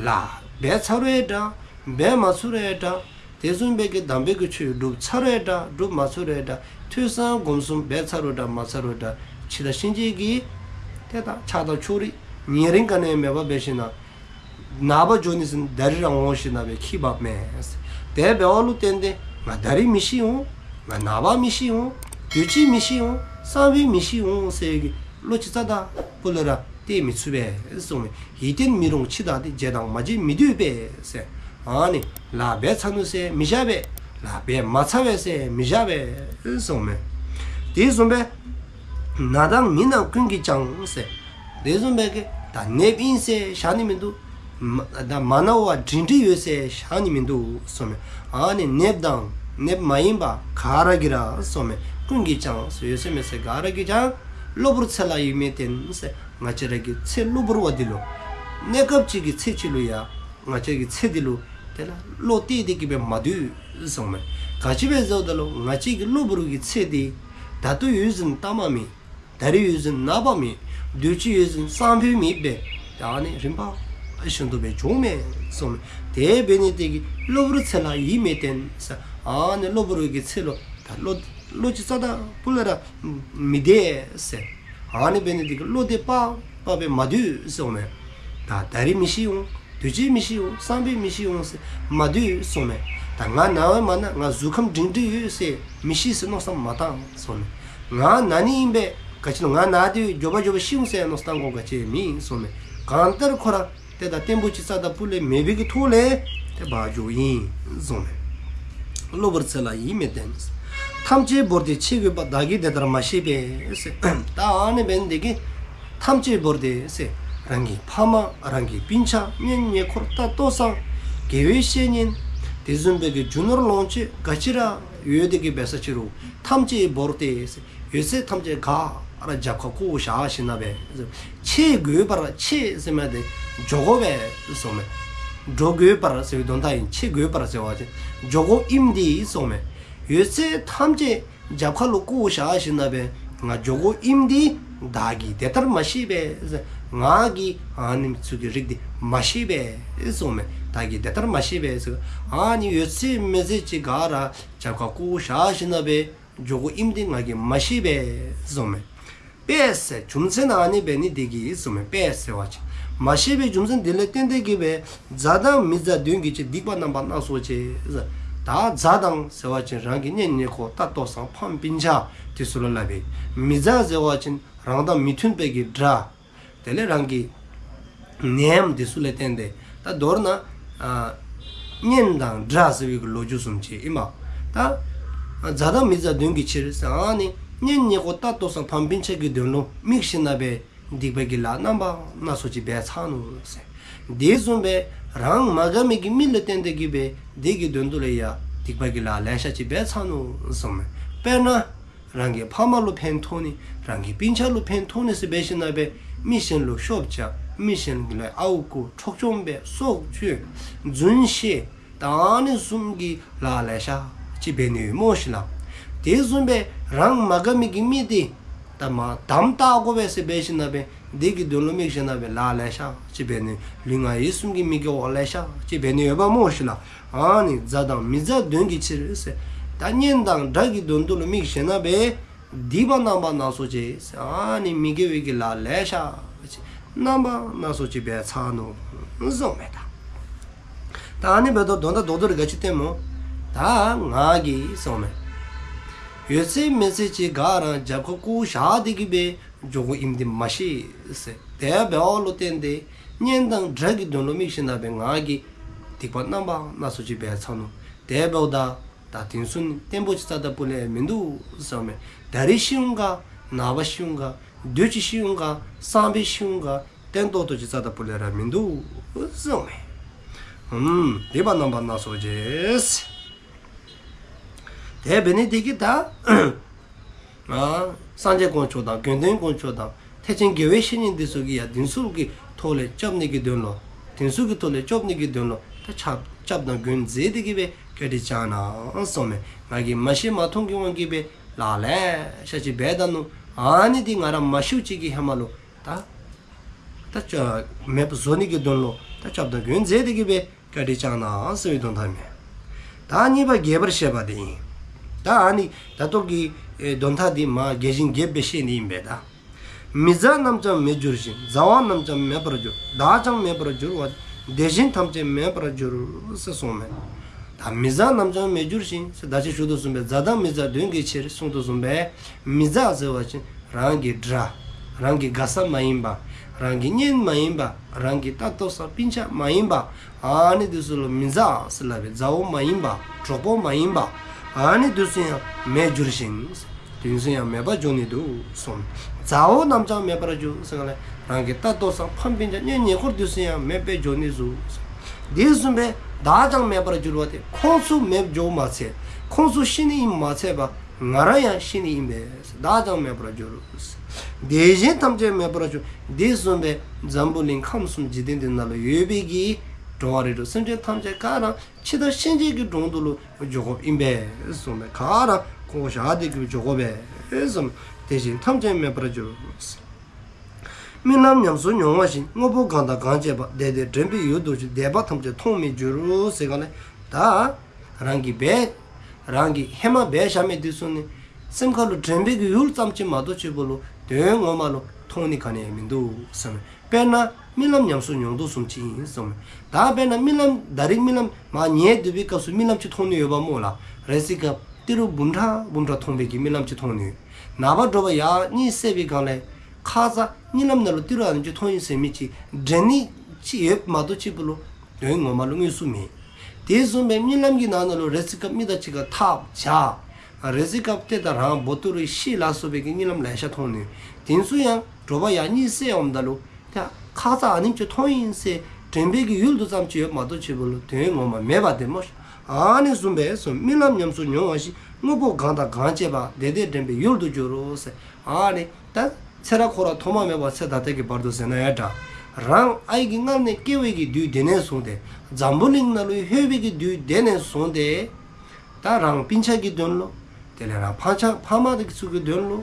ལཱ་འབད་ཚར་རུང་འདྲ། འབད་མ་ཚར་རུང་འདྲ། དེ་བཟུམ་སྦེ་གི་དམ་པའི་གི་ཆོས་སྒྲུབ་ཚར་རུང་འདྲ། སྒྲུབ་མ་ཚར་རུང་འདྲ། ཐོས་བསམ་སྒོམ་གསུམ་འབད་ཚར་རུང་འདྲ། མ་ཚར་རུང་འདྲ། འཆི་བདག་གཤིན་རྗེ་གིས་ཏེ་ད་ཆགས་སྡང་ཕྱོགས་རིས་ཉེ་རིང་ག་ནི་མེད་པར་འབད་ཞིན་ན་ནངས་པ་འགྱོ་ནི་ཟེར་ད་རིས་ར་འོང་ཞིན་ན་སྦེ་ཁྱིད་འབགཔ་མས། དེ་འབདཝ་ལུ་བརྟེན་ཏེ་ང་ད་རིས་མི་ཤི་འོང་། ང་ནངས་པ་མི་ཤི་འོང་། དུས་ཅི་མི་ཤི་འོང་། སང་ཕོད་མི་ཤི་འོང་ཟེར་གི་བློ་ཅིག་རྩ་དང་སྤུ་ལས་ར་གཏད་མི་ཚུགས་པས་ཟེར་མས། ཡིད་བརྟན་མི་རུང་འཆི་བདག་འདི། བྱས་དང་མ་བྱས་མི་སྡོད་པས་ཟེར། ཨ་ནི་ལཱ་འབད་ཚར་ནུག་ཟེར་མི་བཞག་པས། ད་འབད་མ་ཚར་བས་ཟེར་མི་བཞག་པས་གསུངསམ་མས། དེ་བཟུམ་སྦེ་ནད་དང་མི་ནད་ཀུན་གྱིས་ཀྱང་ཟེར། དེ་བཟུམ་སྦེ་གི་ད་ནདཔ་ཨིན་ཟེར་བཞག་ནི་མིན་འདུག། མ་ད་མ་ན་བ་འདྲིས་འདྲིས་ཡོད་ཟེར་བཞག་ནི་མིན་འདུག་གསུངསམ་མས། ཨ་ནི་ནདཔ་དང་ནདཔ་མ་ཡིན་པ་ག་ར་གིས་ར་གསུངསམ་མས། ཀུན་གྱིས་ཀྱང་ཟེར་ཡོད་ཚད་མེད་ཚད་ག་ར་གིས་ཀྱང་གློ་བུར་ཚེ་ལ་ཡིད་མི་བརྟན་ཟེར། ང་བཅས་ར་གི་ཚེ་གློ་བུར་བ་འདི་ལུ་གནས་སྐབས་ཅིག་གི་ཚེ་ཅིག་ལུ་ཡང་ང་བཅས་ཀྱི་ཚེ་འདི་ལུ་དེ་ལ་བློ་གཏད་དེ་གི་སྦེ་མ་སྡོད་གསུངསམ་མས། ག་ཅི་སྦེ་ཟེརཝ་ད་ལུ་ང་བཅས་ཀྱི་གློ་བུར་གྱི་ཚེ་འདི་ད་ལྟོ་ཡོད་ཟེར་ན་ལྟ་མ་མེད། ད་རིས་ཡོད་ཟེར་ན་ནངས་པ་མེད། དུས་ཅི་ཡོད་ཟེར་ན་སང་ཕོད་མེདཔ་སྦེ་ད་ཨ་ནི་རིམ་པ་བཞིན་དུ་སྦེ་འགྱོཝ་མས་གསུངསམ་མས། དེ་འབད་ནི་དེ་གིས་གློ་བུར་ཚེ་ལ་ཡིད་མི་བརྟན་ཟེར། ཨ་ནི་གློ་བུར་གྱི་ཚེ་ལུ་ད་བློ་བློ་ཅིག་རྩ་དང་སྤུ་ལས་ར་མི་བདེ་ཟེར། ཨ་ནི་འབད་ནི་དེ་གིས་བློ་བདེ་པག་པ་སྦེ་མ་སྡོད་གསུངསམ་མས། ད་ད་རིས་མི་ཤི་འོང་། དུས་ཅི་མི་ཤི་འོང་། སང་ཕོད་མི་ཤི་འོང་ཟེར་མ་སྡོད་གསུངསམ་མས། ད་ང་ན་བས་མ་ན་ང་གཟུགས་ཁམས་འདྲིས་འདྲིས་ཡོད་ཟེར་མི་ཤི་ཟེར་མནོ་བསམ་མ་བཏང་གསུངསམ་མས། ང་ན་ནི་ཨིན་པས། ག་ཅི་ལོ་ང་ན་སྟེ་མགྱོགས་པ་མགྱོགས་པ་ཤི་འོང་ཟེར་མནོ་བསམ་བཏང་དགོཔ་ག་ཅི་མེད་གསུངསམ་མས། གང་ལྟར་ཁོ་ར་ཏེ་ད་བརྟན་པོ་ཅིག་རྩ་དང་སྤུ་ལས་མེད་པའི་གི་ཐོག་ལས་ཏེ་འབད་འགྱོཝ་ཨིན་གསུངསམ་མས། གློ་བུར་ཚེ་ལ་ཡིད་མི་བརྟན། ཐམས་ཅད་བོར་ཏེ་ཆས་གོས་པ། བདག་གིས་དེ་ལྟར་མ་ཤེས་པས་ཟེར། ད་ཨ་ནི་འབད་ནི་དེ་གིས་ཐམས་ཅད་བོར་ཏེ་ཟེར། རང་གི་ཕ་མ་རང་གི་སྤུན་ཆ་གཉེན་ཉེ་འཁོར་ད་ལྟོ་ཚང་དགེ་བའི་བཤེས་གཉེན་དེ་བཟུམ་སྦེ་གི་རྒྱུ་ནོར་ལོངས་སྤྱོད་ག་ཅི་ར་ཡོད་དེ་གི་འབད་ས་ཅི་རུང་ཐམས་ཅད་བོར་ཏེ་ཟེར། ཡོད་ཚད་ཐམས་ཅད་ག་ར་རྒྱབ་ཁར་བཀོ་བཞག་ཞིནམ་ལས་ཆས་གོས་པར། ཆས་ཟེར་མི་དེ་འགྱོ་དགོ་པས་གསུངསམ་མས། འགྱོ་དགོ་པར་ཟེར་བའི་དོན་དག་ཨིན། ཆས་གོས་པར་ཟེར་བ་ཅིན་འགྱོ་དགོཔ་ཨིནམ་འདི་གསུངསམ་མས། ཡོད་ཚད་ཐམས་ཅད་རྒྱབ་ཁ་ལུ་བཀོ་བཞག་ཞིནམ་ལས་ང་འགྱོ་དགོཔ་ཨིནམ་འདི་བདག་གིས་དེ་ལྟར་མ་ཤེས་པས་ཟེར། ང་གིས་ཨ་ནི་ཚུ་གི་རིགས་འདི་མ་ཤེས་པས་གསུངསམ་མས། བདག་གིས་དེ་ལྟར་མ་ཤེས་པས་ཟེར། ཨ་ནི་ཡོད་ཚད་མེད་ཚད་ཅིག་ག་ར་རྒྱབ་ཁར་བཀོ་བཞག་ཞིནམ་ལས་འགྱོ་དགོཔ་ཨིནམ་འདི་ང་གིས་མ་ཤེས་པས་གསུངསམ་མས། པས་ཟེར་རྒྱུ་མཚན་ཨ་ནི་འབད་ནི་དེ་གིས་གསུངསམ་མས། པས་ཟེར་བ་ཅིན་མ་ཤེས་པའི་རྒྱུ་མཚན་འདི་ལས་བརྟེན་ཏེ་གི་སྦེ་མཛའ་དང་མི་མཛའ་དོན་གྱི་ཕྱིར། སྡིག་པ་རྣམ་པ་སྣ་ཚོགས་བྱས་ཟེར། ད་མཛའ་དང་ཟེར་བ་ཅིན་རང་གི་གཉེན་ཉེ་འཁོར་ད་ལྟོ་ཚང་ཕམ་སྤུན་ཆ་དེ་ཚུ་ལུ་སླབ་པས། མི་མཛའ་ཟེར་བ་ཅིན་རང་དང་མི་མཐུན་པའི་གི་དགྲ། དེ་ལས་རང་གི་ནདཔ་དེ་ཚུ་ལས་བརྟེན་ཏེ་ད་མདོར་ན་ཨ་གཉེན་དང་དགྲ་ཟེར་བའི་གི་ལོ་རྒྱུས་བཟུམ་ཅིག་ཨིན་མས། ད་མཛའ་དང་མི་མཛའ་དོན་གྱི་ཕྱིར་ཟེར། ཨ་ནི་གཉེན་ཉེ་འཁོར་ད་ལྟོ་ཚང་ཕམ་སྤུན་ཆ་གི་དོན་ལུ་དམིགས་ཞིནམ་ལས་སྡིག་པའི་གི་ལཱ་རྣམ་པ་སྣ་ཚོགས་ཅིག་འབད་ཚར་ནུག་ཟེར། དེ་བཟུམ་སྦེ་རང་མ་དགའ་མི་གི་མི་ལུ་བརྟེན་ཏེ་གི་སྦེ་དེ་གི་དོན་དུ་ལུ་ཡང་སྡིག་པའི་གི་ལཱ་ལེ་ཤ་ཅིག་འབད་ཚར་ནུག་གསུངསམ་མས། དཔེར་ན་རང་གི་ཕ་མ་ལུ་ཕན་ཐོགས་ནི། རང་གི་སྤུན་ཆ་ལུ་ཕན་ཐོགས་ནི་ཟེར་འབད་ཞིནམ་ལས་མི་གཞན་ལུ་ཤོབ་རྐྱབ། མི་གཞན་ལུ་ཨརཝ་རྐུ། འཕྲོག་བཅོམ་འབད། སྲོག་གཅོད། རྫུན་བཤད། ད་ཨ་ནི་བཟུམ་གྱི་ལཱ་ལེ་ཤ་ཅིག་འབད་ནི་ཡོད་སྨོ་ཤིག་ལགས། དེ་བཟུམ་སྦེ་རང་མ་དགའ་མི་གི་མི་དེ་ད་མ་དམ་བཏགས་དགོ་པས་ཟེར་འབད་ཞིནམ་ལས་དེ་གི་དོན་ལུ་དམིགས་ཞིནམ་ལས་ལཱ་ལེ་ཤ་ཅིག་འབད་ནི། ལུས་ངག་ཡིད་གསུམ་གྱི་མི་དགེ་བ་ལེ་ཤ་ཅིག་འབད་ནི་ཡོདཔ་སྨོ་ཤིག་ལགས། ཨ་ནི་མཛའ་དང་མི་མཛའ་དོན་གྱི་ཕྱིར་ཟེར། ད་གཉེན་དང་དགྲ་གི་དོན་དུ་ལུ་དམིགས་ཞིནམ་ལས་སྡིག་པ་རྣམ་པ་སྣ་ཚོགས་བྱས་ཟེར། ཨ་ནི་མི་དགེ་བའི་གི་ལཱ་ལེ་ཤ་རྣམ་པ་སྣ་ཚོགས་ཅིག་འབད་ཚར་ནུག་གསུངསམ་མས། ད་ད་ཨ་ནི་འབདཝ་ད་དོན་དག་རྡོག་རྡོག་རེ་ག་ཅི་སྟོནམ་སྨོ། ད་ང་གིས་གསུངསམ་མས། ཡོད་ཚད་མེད་ཚད་ཅིག་ག་ར་རྒྱབ་ཁར་བཀོ་བཞག་སྟེ་གི་སྦེ་འགྱོ་དགོཔ་ཨིནམ་འདི་མ་ཤེས་ཟེར། དེ་འབདཝ་ལུ་བརྟེན་ཏེ་གཉེན་དང་དགྲ་གི་དོན་ལུ་དམིགས་ཞིནམ་ལས་ང་གིས་སྡིག་པ་རྣམ་པ་སྣ་ཚོགས་ཅིག་འབད་ཚར་ནུག། དེ་འབདཝ་ད་ད་དེ་ཚུ་ནི་བརྟན་པོ་ཅིག་རྩ་དང་སྤུ་ལས་མིན་འདུག་གསུངསམ་མས། ད་རིས་ཤི་འོང་ག། ནངས་པ་ཤི་འོང་ག། དུས་ཅི་ཤི་འོང་ག། སང་ཕོད་ཤི་འོང་ག། བརྟན་ཏོག་ཏོ་ཅིག་རྩ་དང་སྤུ་ལས་ར་མིན་འདུག་གསུངསམ་མས། ཨུམ། སྡིག་པ་རྣམ་པ་སྣ་ཚོགས་བྱས། དེ་འབད་ནི་དེ་གིས་ད་ཨ་སངས་རྒྱས་དཀོན་མཆོག་དང་དགེ་འདུན་དཀོན་མཆོག་དང་ཐེག་ཆེན་དགེ་བའི་བཤེས་གཉེན་འདི་ཚུ་གིས་ཡང་དེ་ཚུ་གི་ཐོག་ལས་སྐྱབས་ནི་གི་དོན་ལུ། དེ་ཚུ་གི་ཐོག་ལས་སྐྱབས་ནི་གི་དོན་ལུ་ད་སྐྱབས་སྐྱབས་དང་མགོན་མཛད་དེ་གི་སྦེ་བཀའ་དྲིན་བསྐྱང་གནང་གསུངསམ་མས། ང་གིས་མ་ཤེས་མ་མཐོང་གི་དབང་གིས་སྦེ་ལཱ་ལེ་ཤ་ཅིག་འབད་ད་ནུག། ཨ་ནི་འདི་ང་ར་མ་ཤིཝ་ཅིག་གི་ཧེ་མ་ལུ་ད་ད་ཅ་མེདཔ་བཟོ་ནི་གི་དོན་ལུ་ད་སྐྱབས་དང་མགོན་མཛད་དེ་གི་སྦེ་བཀའ་དྲིན་བསྐྱང་གནང་ཟེར་བའི་དོན་དག་མས། ད་གཉིས་པ་རྒྱས་པར་བཤད་པ་འདི་ཨིན། ད་ཨ་ནི་ད་ལྟོ་གི་ཨེ་དོན་དག་འདི་མ་རྒྱས་ཤིང་རྒྱསཔ་སྦེ་བཤད་ནི་ཨིན་པས་ད། མི་མཛའ་རྣམས་ཀྱང་མེད་འགྱུར་ཞིང་། མཛའ་བ་རྣམས་ཀྱང་མེད་པར་འགྱུར། བདག་ཀྱང་མེད་པར་འགྱུར་བ། དེ་བཞིན་ཐམས་ཅད་མེད་པར་འགྱུར་ཟེར་གསུངསམ་མས། ད་མི་མཛའ་རྣམས་ཀྱང་མེད་འགྱུར་ཞིང་ཟེར་ད་ཅི་ཞུ་དོ་བཟུམ་སྦེ་མཛའ་དང་མི་མཛའ་དོན་གྱི་ཕྱིར་གསུངས་དོ་བཟུམ་སྦེ་མི་མཛའ་ཟེར་བ་ཅིན་རང་གི་དགྲ། རང་གི་དགའ་ས་མ་ཡིན་པ། རང་གི་གཉེན་མ་ཡིན་པ། རང་གི་ལྟ་རྟོག་ས་སྤུན་ཆ་མ་ཡིན་པ། ཨ་ནི་དེ་ཚུ་ལུ་མི་མཛའ་ཟེར་སླབ་པའི་མཛའ་བོ་མ་ཡིན་པ། གྲོགས་པོ་མ་ཡིན་པ། ཨ་ནི་དེ་ཚུ་ཡང་མེད་འགྱུར་ཞིང་། དེ་ཚུ་ཡང་མེདཔ་འགྱོ་ནི་འདུག་གསུངས། མཛའ་བོ་རྣམས་ཀྱང་མེད་པར་འགྱུར་ཟེར་ག་ལས། རང་གི་ལྟ་རྟོག་ས་ཕམ་སྤུན་ཆ་གཉེན་ཉེ་འཁོར་དེ་ཚུ་ཡང་མེདཔ་འགྱོ་ནི་འདུག། དེ་བཟུམ་སྦེ་བདག་ཀྱང་མེད་པར་འགྱུར་བ་སྟེ། ཁོང་ཚུ་མེདཔ་འགྱོཝ་མ་ཚད། ཁོང་ཚུ་ཤི་ནི་ཨིནམ་མ་ཚད་པར་ང་ར་ཡང་ཤི་ནི་ཨིན་པས། བདག་ཀྱང་མེད་པར་འགྱུར། དེ་བཞིན་ཐམས་ཅད་མེད་པར་འགྱུར། དེ་བཟུམ་སྦེ་འཛམ་བུ་གླིང་ཁམས་གསུམ་འཇིག་རྟེན་འདི་ནང་ལུ་ཡོད་པའི་གི་འགྲོ་བ་རིགས་དྲུག་སེམས་ཅན་ཐམས་ཅད་ག་ར་འཆི་བདག་གཤིན་རྗེ་གི་དྲུང་དུ་ལུ་འགྱོ་དགོཔ་ཨིན་པས་གསུངས་པས། ག་ར་བཀོ་བཞག་སྟེ་གི་འགྱོ་དགོ་པས་གསུངས། དེ་བཞིན་ཐམས་ཅད་མེད་པར་འགྱུར། རྨི་ལམ་ཉམས་སུ་མྱོང་བ་བཞིན། དངོས་པོ་གང་དང་གང་སྤྱད་པ། དེ་དེ་དྲན་པའི་ཡུལ་དུ་གྱུར། འདས་པ་ཐམས་ཅད་མཐོང་མི་འགྱུར་ཟེར་ག་ལས། ད་རང་གིས་འབད་རང་གིས་ཧེ་མ་འབད་བཞག་མི་དེ་ཚུ་ནི་སེམས་ཁ་ལུ་དྲན་པའི་གི་ཡུལ་ཙམ་ཅིག་མ་གཏོགས་ཅིག་པོ་ལུ་དོན་ངོ་མ་ལུ་མཐོང་ནི་ག་ནི་ཡང་མིན་འདུག་གསུངས། དཔེར་ན་རྨི་ལམ་ཉམས་སུ་མྱོང་དོ་བཟུམ་ཅིག་ཨིན་གསུངས། ད་དཔེར་ན་རྨི་ལམ་ད་རིས་རྨི་ལམ་མར་ཉལ་སྡོད་པའི་སྐབས་སུ་རྨི་ལམ་ཅིག་མཐོང་ནི་ཡོདཔ་སྨོ་ལགས། རེ་ཅིག་སྐབས་ཏི་རུ་འབུམ་ཕྲག་འབུམ་ཕྲག་མཐོང་བའི་གི་རྨི་ལམ་ཅིག་མཐོང་ནི་ཡོད། ནངས་པ་དྲོ་པ་ཡར་གཉིད་སད་པའི་སྒང་ལས་ཁ་ཙ་རྨི་ལམ་ནང་ལུ་ཏི་རུ་ཨ་ནི་ཅིག་མཐོང་ཡི་ཟེར་མི་ཅིག་དྲན་ནི་ཅིག་ཡོདཔ་མ་གཏོགས་ཅིག་པོ་ལུ་དོན་ངོ་མ་ལུ་དངོས་སུ་མེད། དེ་བཟུམ་སྦེ་རྨི་ལམ་གྱི་ནང་ན་ལུ་རེ་ཅིག་སྐབས་མི་དང་གཅིག་ཁར་འཐབ་བྱ། རེ་ཅིག་སྐབས་ཏེ་ད་རང་བོ་ཏུ་རུ་ཤི་ལ་སོགས་པའི་གི་རྨི་ལམ་ལེ་ཤ་མཐོང་ནི། དེ་ཚུ་ཡང་དྲོ་པ་ཡར་གཉིད་སད་འོངམ་ད་ལུ་ད་ཁ་ཙ་ཨ་ནེམ་ཅིག་མཐོང་ཡི་ཟེར་དྲན་པའི་གི་ཡུལ་དུ་ཙམ་ཅིག་ཡོདཔ་མ་གཏོགས་ཅིག་པོ་ལུ་དོན་ངོ་མ་མེདཔ་དེ་སྨོ། ཨ་ནི་བཟུམ་སྦེ་གསུངས། རྨི་ལམ་ཉམས་སུ་མྱོང་བ་བཞིན། དངོས་པོ་གང་དང་གང་སྤྱད་པ། དེ་དེ་དྲན་པའི་ཡུལ་དུ་གྱུར་ཟེར། ཨ་ནི་ད་ཚེ་རབས་འཁོར་བ་ཐོག་མ་མེད་པ་ཚེ་ད་ལྟ་གི་བར་དུ་ཟེར་ན་ཡང་འདྲ། རང་ཨའི་གི་མངལ་ནས་སྐྱེ་བའི་གི་དུས་དེ་ནས་བཟུང་སྟེ་འཛམ་བུ་གླིང་ནང་ལུ་ལྷོད་པའི་གི་དུས་དེ་ནས་བཟུང་སྟེ་ད་རང་སྤུན་ཆ་གི་དོན་ལུ། དེ་ལས་རང་ཕ་ཆ་ཕ་མ་དེ་ཚུ་གི་དོན་ལུ།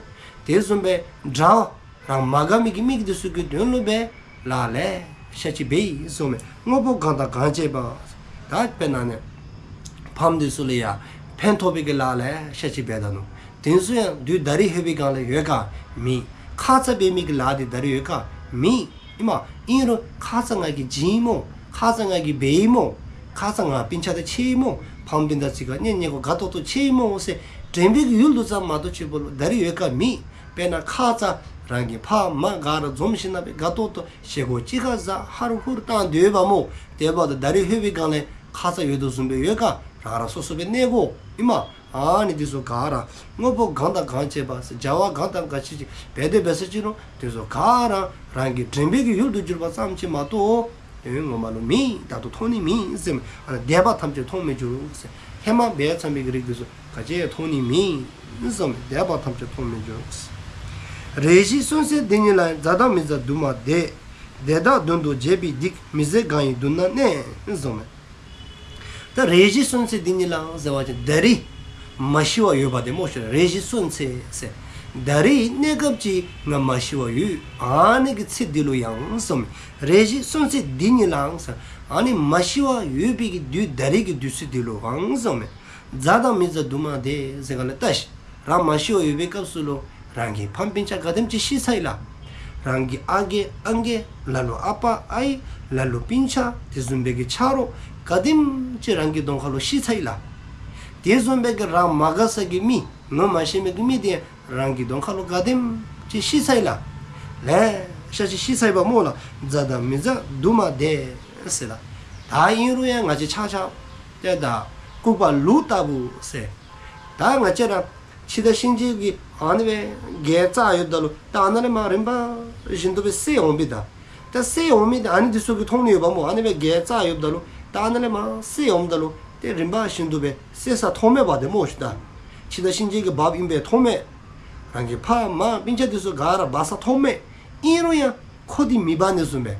དེ་བཟུམ་སྦེ་དགྲ་རང་མ་དགའ་མི་གི་མི་གི་དེ་ཚུ་གི་དོན་ལུ་སྦེ་ལཱ་ལེ་ཤ་ཅིག་འབད་ཡི་གསུངས་མས། དངོས་པོ་གང་དང་གང་སྤྱད་པ། ད་དཔེར་ན་ནི་ཕམ་དེ་ཚུ་ལུ་ཡང་ཕན་ཐོགས་པའི་གི་ལཱ་ལེ་ཤ་ཅིག་འབད་ད་ནུག། དེ་ཚུ་ཡང་དུས་ད་རིས་ལྷོད་པའི་སྒང་ལས་ཡོད་ག་མེད། ཁ་ཙ་འབད་མི་གི་ལཱ་དེ་ད་རིས་ཡོད་ག་མེད། ཨིན་མས། ཨིན་རུང་ཁ་ཙ་ང་གིས་བྱིན་ཡི་སྨོ། ཁ་ཙ་ང་གིས་འབད་ཡི་སྨོ། ཁ་ཙ་ང་སྤུན་ཆ་དང་ཕྱད་ཡི་སྨོ། ཕམ་སྤུན་ཟླ་ཅིག་ཁར་གཉེན་ཉེ་འཁོར་དགའ་ཏོག་ཏོ་ཕྱད་ཡི་སྨོ་ཟེར་དྲན་པའི་གི་ཡུལ་དུ་ཙམ་མ་གཏོགས་ཅིག་པོ་ལུ་ད་རིས་ཡོད་ག་མེད། དཔེར་ན་ཁ་ཙ་རང་གི་ཕ་མ་ག་ར་འཛོམས་ཞིནམ་ལས་དགའ་ཏོག་ཏོ་བཞེས་སྒོ་གཅིག་ཁར་བཟའ་ཧར་ཧུར་བཏང་སྡོདཔ་སྨོ། དེ་འབདཝ་ད་ད་རིས་ལྷོད་པའི་སྒང་ལས་ཁ་ཙ་ཡོད་དོ་བཟུམ་སྦེ་ཡོད་ག། རང་རང་སོ་སོ་སྦེ་གནས་དགོ། ཨིན་མས། ཨ་ནི་དེ་ཚུ་ག་ར་དངོས་པོ་གང་དང་གང་སྤྱད་པ་ཟེར་བྱ་བ་གང་དང་གང་ཅིག་ཅིག་འབད་དེ་འབད་ས་ཅིག་རུང་དེ་ཚུ་ག་ར་རང་གི་དྲན་པའི་གི་ཡུལ་དུ་གྱུར་པ་ཙམ་ཅིག་མ་གཏོགས་དོན་ངོ་མ་ལུ་མེད། ད་ལྟོ་མཐོང་ནི་མེད་ཟེར་མས། ཨ་ནི་འདས་པ་ཐམས་ཅད་མཐོང་མི་འགྱུར་ཟེར། ཧེ་མ་འབད་ཚར་བའི་གི་རིགས་དེ་ཚུ་ག་ཅི་ཡང་མཐོང་ནི་མེད་ཟེར་མས། འདས་པ་ཐམས་ཅད་མཐོང་མི་འགྱུར་ཟེར། རེ་ཞིག་གསོན་ཚེ་འདི་ཉིད་ལའང་། མཛའ་དང་མི་མཛའ་དུ་མ་འདས། དེ་དག་དོན་དུ་བྱས་པའི་སྡིག། མི་བཟད་གང་ཡིན་མདུན་ན་གནས་ཟེར་མས། ད་རེ་ཞིག་གསོན་ཚེ་འདི་ཉིད་ལའང་ཟེར་བ་ཅིན་ད་རིས་མ་ཤི་བར་ཡོད་པ་དེ་སྨོ་ཤིག། རེ་ཞིག་གསོན་ཚེ་ཟེར། ད་རིས་གནས་སྐབས་ཅིག་ང་མ་ཤི་བར་ཡོད། ཨ་ནི་གི་ཚེ་འདི་ལུ་ཡང་ཟེར་མས། རེ་ཞིག་གསོན་ཚེ་འདི་ཉིད་ལའང་ཟེར། ཨ་ནི་མ་ཤི་བར་ཡོད་པའི་གི་དུས་ད་རིས་ཀྱི་དུས་ཚོད་འདི་ལུ་ཡང་ཟེར་མས། མཛའ་དང་མི་མཛའ་དུ་མ་འདས་ཟེར་ག་ལས་ད་ཤི་རང་མ་ཤི་བར་ཡོད་པའི་སྐབས་སུ་ལུ་རང་གི་ཕམ་སྤུན་ཆ་ག་དེམ་ཅིག་ཤི་ཚར་ཡི་ལགས། རང་གི་ཨ་རྒས་ཨང་རྒས་ལ་ལུ་ཨ་པ་ཨའི་ལ་ལུ་སྤུན་ཆ་དེ་བཟུམ་སྦེ་གི་ཆ་རོགས་ག་དེམ་ཅིག་རང་གི་གདོང་ཁ་ལུ་ཤི་ཚར་ཡི་ལགས། དེ་བཟུམ་སྦེ་གི་རང་མ་དགའ་ས་གི་མི་ངོ་མ་ཤེས་མི་གི་མི་དེ་རང་གི་གདོང་ཁ་ལུ་ག་དེམ་ཅིག་ཤི་ཚར་ཡི་ལགས། ལེ་ཤ་ཅིག་ཤི་ཚར་ཡི་པ་སྨོ་ལགས། མཛའ་དང་མི་མཛའ་དུ་མ་འདས་ཟེར་ལགས། ད་ཨིན་རུང་ཡང་ང་བཅས་ཆ་ཁྱབ་ཏེ་ད་ལྐུགས་པ་ལུག་ལྟ་བུ་ཟེར། ད་ང་བཅས་ར་འཆི་བདག་གཤིན་རྗེ་གིས་ཨ་ནི་སྦེ་བརྒྱལ་ཚར་ཡོདཔ་ད་ལུ་ད་ཨ་ནཱ་ལས་མར་རིམ་པ་བཞིན་དུ་སྦེ་བསད་འོང་པས་ད། ད་བསད་འོང་མི་དེ་ཨ་ནི་དེ་ཚུ་གིས་མཐོང་ནི་ཡོདཔ་སྨོ། ཨ་ནི་སྦེ་བརྒྱལ་ཚར་ཡོདཔ་ད་ལུ་ད་ཨ་ནཱ་ལས་མར་བསད་འོངམ་ད་ལུ་ཏེ་རིམ་པ་བཞིན་དུ་སྦེ་བསད་ས་མཐོང་མས་པ་དེ་སྨོ་ཤིག། ད་འཆི་བདག་གཤིན་རྗེ་གི་བབས་ཨིན་པས་མཐོང་མས། རང་གི་ཕ་མ་སྤུན་ཆ་དེ་ཚུ་ག་ར་འབག་ས་མཐོང་མས། ཨིན་རུང་ཡང་ཁོ་དེ་མི་འབག་ནི་བཟུམ་སྦེ་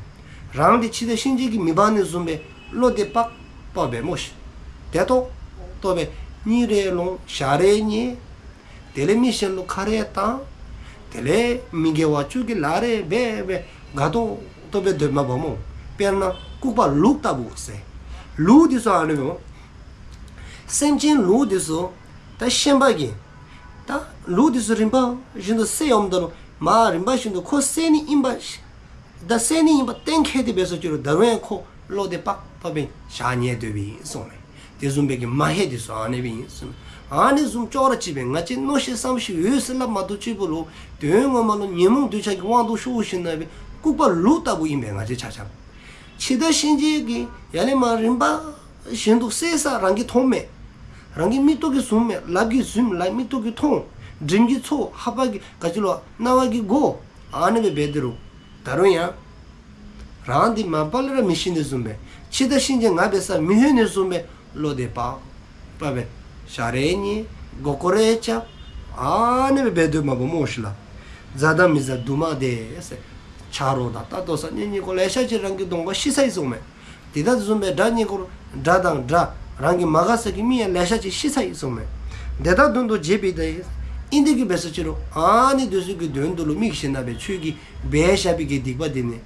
རང་དེ་འཆི་བདག་གཤིན་རྗེ་གིས་མི་འབག་ནི་བཟུམ་སྦེ་བློ་དེ་པག་པ་སྦེ་སྨོ་ཤིག། བདེ་ཏོག་ཏོ་སྦེ་གཉིད་རེ་ལོག་ཞག་རེ་ཉལ། དེ་ལས་མི་གཞན་ལུ་ཁ་རེ་བཏང་། དེ་ལས་མི་དགེ་བ་བཅུ་གི་ལཱ་རེ་འབད་སྦེ་དགའ་ཏོག་ཏོ་སྦེ་སྡོདཔ་མས་པ་སྨོ། དཔེར་ན་ལྐུགས་པ་ལུག་ལྟ་བུ་ཟེར། ལུག་དེ་ཚུ་ཨ་ནི་སྦེ་སྨོ། སེམས་ཅན་ལུག་དེ་ཚུ་ད་ཤན་པ་གིས་ད་ལུག་དེ་ཚུ་རིམ་པ་བཞིན་དུ་བསད་འོངམ་ད་ལུ་མར་རིམ་པ་བཞིན་དུ་ཁོ་བསད་ནི་ཨིན་པ་ཤ་ད་བསད་ནི་ཨིན་པ་གཏན་འཁེལ་ཏེ་འབད་སོང་ཅི་རུང་ད་རུང་ཡང་ཁོ་བློ་དེ་པག་པ་སྦེ་ཞག་ཉལ་སྡོདཔ་ཨིན་གསུངས་མས། དེ་བཟུམ་སྦེ་གི་མ་ཧེ་དེ་ཚུ་ཨ་ནི་སྦེ་ཨིན་གསུངས་མས། ཨ་ནི་བཟུམ་ཅོག་ར་གཅིག་སྦེ་ང་བཅས་མནོ་ཤེས་བསམ་ཤེས་ཡོད་ཟེར་སླབ་མ་གཏོགས་ཅིག་པོ་ལུ་དོན་ངོ་མ་ལུ་ཉོན་མོངས་འདོད་ཆགས་ཀྱི་དབང་དུ་ཤོར་ཞིནམ་ལས་ ལྐུགས་པ་ལུག་ལྟ་བུ་ཨིན་པས། ང་བཅས་ཆ་ཁྱབ་འཆི་བདག་གཤིན་རྗེ་གིས་ཡར་ལས་མར་རིམ་པ་བཞིན་དུ་བསད་ས་རང་གིས་མཐོངམ་མས། རང་གི་མིག་ཏོ་གིས་བཟུངམ་མས། ལགཔ་གིས་བཟུངམ་མས། ལག་མིག་ཏོ་གིས་མཐོང་། དྲིམ་གྱིས་ཚོར། ཧ་པ་གིས་ག་ཅི་ལོ་རྣ་བ་གིས་གོ། ཨ་ནི་སྦེ་འབད་དེ་རུང་ད་རུང་ཡང་རང་འདི་མ་པ་ལས་ར་མི་ཤི་ནི་བཟུམ་སྦེ། འཆི་བདག་གཤིན་རྗེ་ང་འབད་སར་མི་ལྷོད་ནི་བཟུམ་སྦེ་བློ་བདེ་བག་ཕེབས་སྦེ་ཞལ་རས་ཉེ་མགུ་སྐོར་རེ་རྐྱབ། ཨ་ནི་སྦེ་འབད་སྡོདཔ་མས་པ་སྨོ་ཤིག་ལགས། མཛའ་དང་མི་མཛའ་དུ་མ་བདེ་ཟེར། ཆ་རོགས་དང་ལྟ་ལྟོ་ཚང་གཉེན་ཉེ་འཁོར་ལེ་ཤ་ཅིག་རང་གི་གདོང་ཁར་ཤི་ཚར་ཡི་གསུངམ་མས། དེ་དང་དེ་བཟུམ་སྦེ་དགྲ་ཉེ་འཁོར་དགྲ་དང་དགྲ་རང་གི་མ་དགའ་ས་གི་མི་ཡང་ལེ་ཤ་ཅིག་ཤི་ཚར་ཡི་གསུངམ་མས། དེ་དག་མདུན་དུ་བྱེད་པའི་དེ་ཨིན་དེ་གིས་འབད་སོ་ཅི་རུང་ཨ་ནི་དེ་ཚུ་གི་དོན་དུ་ལུ་དམིགས་ཞིནམ་ལས་ཁྱོད་ཀྱིས་འབད་བཞག་པའི་གི་སྡིག་པ་དེ་ནི་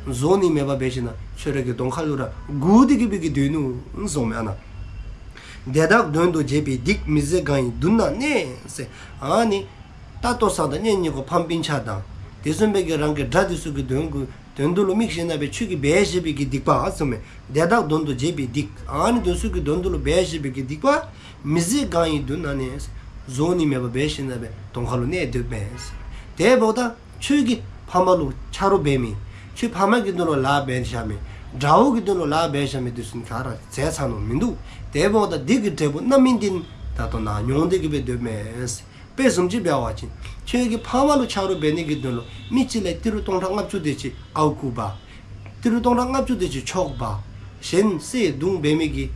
བཟོ་ནི་མེདཔ་འབད་ཞིནམ་ལས་ཁྱོད་ར་གི་གདོང་ཁ་ལུ་ར་སྒུག་སྟེ་གི་སྦེ་གི་སྡོད་ནུག་གསུངམ་མས། ཨ་ནཱ་དེ་དག་དོན་དུ་བྱེད་པའི་སྡིག་མི་བཟད་གང་ཡིན་མདུན་ན་གནས་ཟེར། ཨ་ནི་ལྟ་ལྟོ་ཚང་དང་གཉེན་ཉེ་འཁོར་ཕམ་སྤུན་ཆ་དང་དེ་བཟུམ་སྦེ་གི་རང་གི་དགྲ་དེ་ཚུ་གི་དོན་གུ་དོན་དུ་ལུ་དམིགས་ཞིནམ་ལས་ཁྱོད་ཀྱིས་འབད་བཞག་པའི་གི་སྡིག་པ་གསུངམ་མས། དེ་དག་དོན་དུ་བྱེད་པའི་སྡིག་ཨ་ནི་དེ་ཚུ་གི་དོན་དུ་ལུ་འབད་བཞག་པའི་གི་སྡིག་པ་མི་བཟད་གང་ཡིན་མདུན་ན་གནས། བཟོ་ནི་མེདཔ་འབད་ཞིནམ་ལས་གདོང་ཁ་ལུ་གནས་སྡོདཔ་མས། དེ་འབདཝ་ད་ཁྱོད་ཀྱིས་ཕམ་ལུ་ཆ་རོགས་འབད་མི་ཁྱོད་ཕམ་གི་དོན་ལུ་ལཱ་འབད་བཞག་མི་དགྲ་བོ་གི་དོན་ལུ་ལཱ་འབད་བཞག་མི་དེ་ཚུ་ནི་ག་ར་ཟད་ཚར་ནུག་མིན་འདུག། དེ་འབདཝ་ད་སྡིག་གི་འབྲས་བུ་རྣམ་སྨིན་དེ་ནི་ད་ལྟོ་ནཱ་མྱོང་སྟེ་གི་སྦེ་སྡོདཔ་མས། དཔེ་བཟུམ་ཅིག་འབད་བ་ཅིན་ཁྱོད་ཀྱིས་ཕམ་ལུ་ཆ་རོགས་འབད་ནི་གི་དོན་ལུ་མི་གཅིག་ལས་ཏི་རུ་སྟོང་ཕྲག་ལྔ་བཅུ་དེ་ཅིག་ཨརཝ་བརྐུ་འབག། ཏི་རུ་སྟོང་ཕྲག་ལྔ་བཅུ་དེ་ཅིག་འཕྱོག་འབག། གཞན་བསད་རྡུང་འབད་མི་གིས་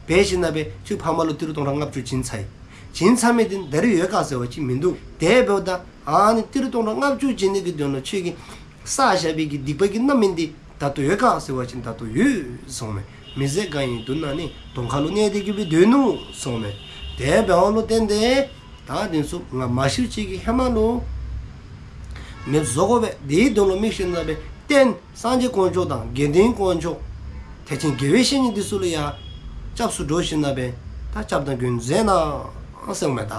འབད་ཞིནམ་ལས་ཁྱོད་ཕམ་ལུ་ཏི་རུ་སྟོང་ཕྲག་ལྔ་བཅུ་བྱིན་ཚར་ཡི། བྱིན་ཚར་མི་དེ་ད་རེས་ཡོད་ག་ཟེར་བ་ཅིན་མིན་འདུག། དེ་འབདཝ་ད་ཨ་ནི་ཏི་རུ་སྟོང་ཕྲག་ལྔ་བཅུ་བྱིན་ནི་གི་དོན་ལུ་ཁྱོད་ཀྱིས་བསགས་བཞག་པའི་གི་སྡིག་པ་གི་རྣམ་སྨིན་དེ་ད་ལྟོ་ཡོད་ག་ཟེར་བ་ཅིན་ད་ལྟོ་ཡོད་གསུངམ་མས། མི་བཟད་གང་ཡིན་མདུན་ན་གནས། གདོང་ཁ་ལུ་གནས་ཏེ་གི་སྦེ་སྡོད་ནུག་གསུངམ་མས། དེ་འབདཝ་ལུ་བརྟེན་ཏེ་ད་དེ་ཚུ་ང་མ་ཤིཝ་ཅིག་གི་ཧེ་མ་ལུ་མེདཔ་བཟོ་དགོ་པས། དེའི་དོན་ལུ་དམིགས་ཞིནམ་ལས་རྟེན་སངས་རྒྱས་དཀོན་མཆོག་དང་དགེ་འདུན་དཀོན་མཆོག་ཐེག་ཆེན་དགེ་བའི་བཤེས་གཉེན་དེ་ཚུ་ལུ་ཡང་སྐྱབས་སུ་འགྲོ་ཞིནམ་ལས་ད་སྐྱབས་དང་མགོན་མཛད་གནང་གསུངམ་མས། ད་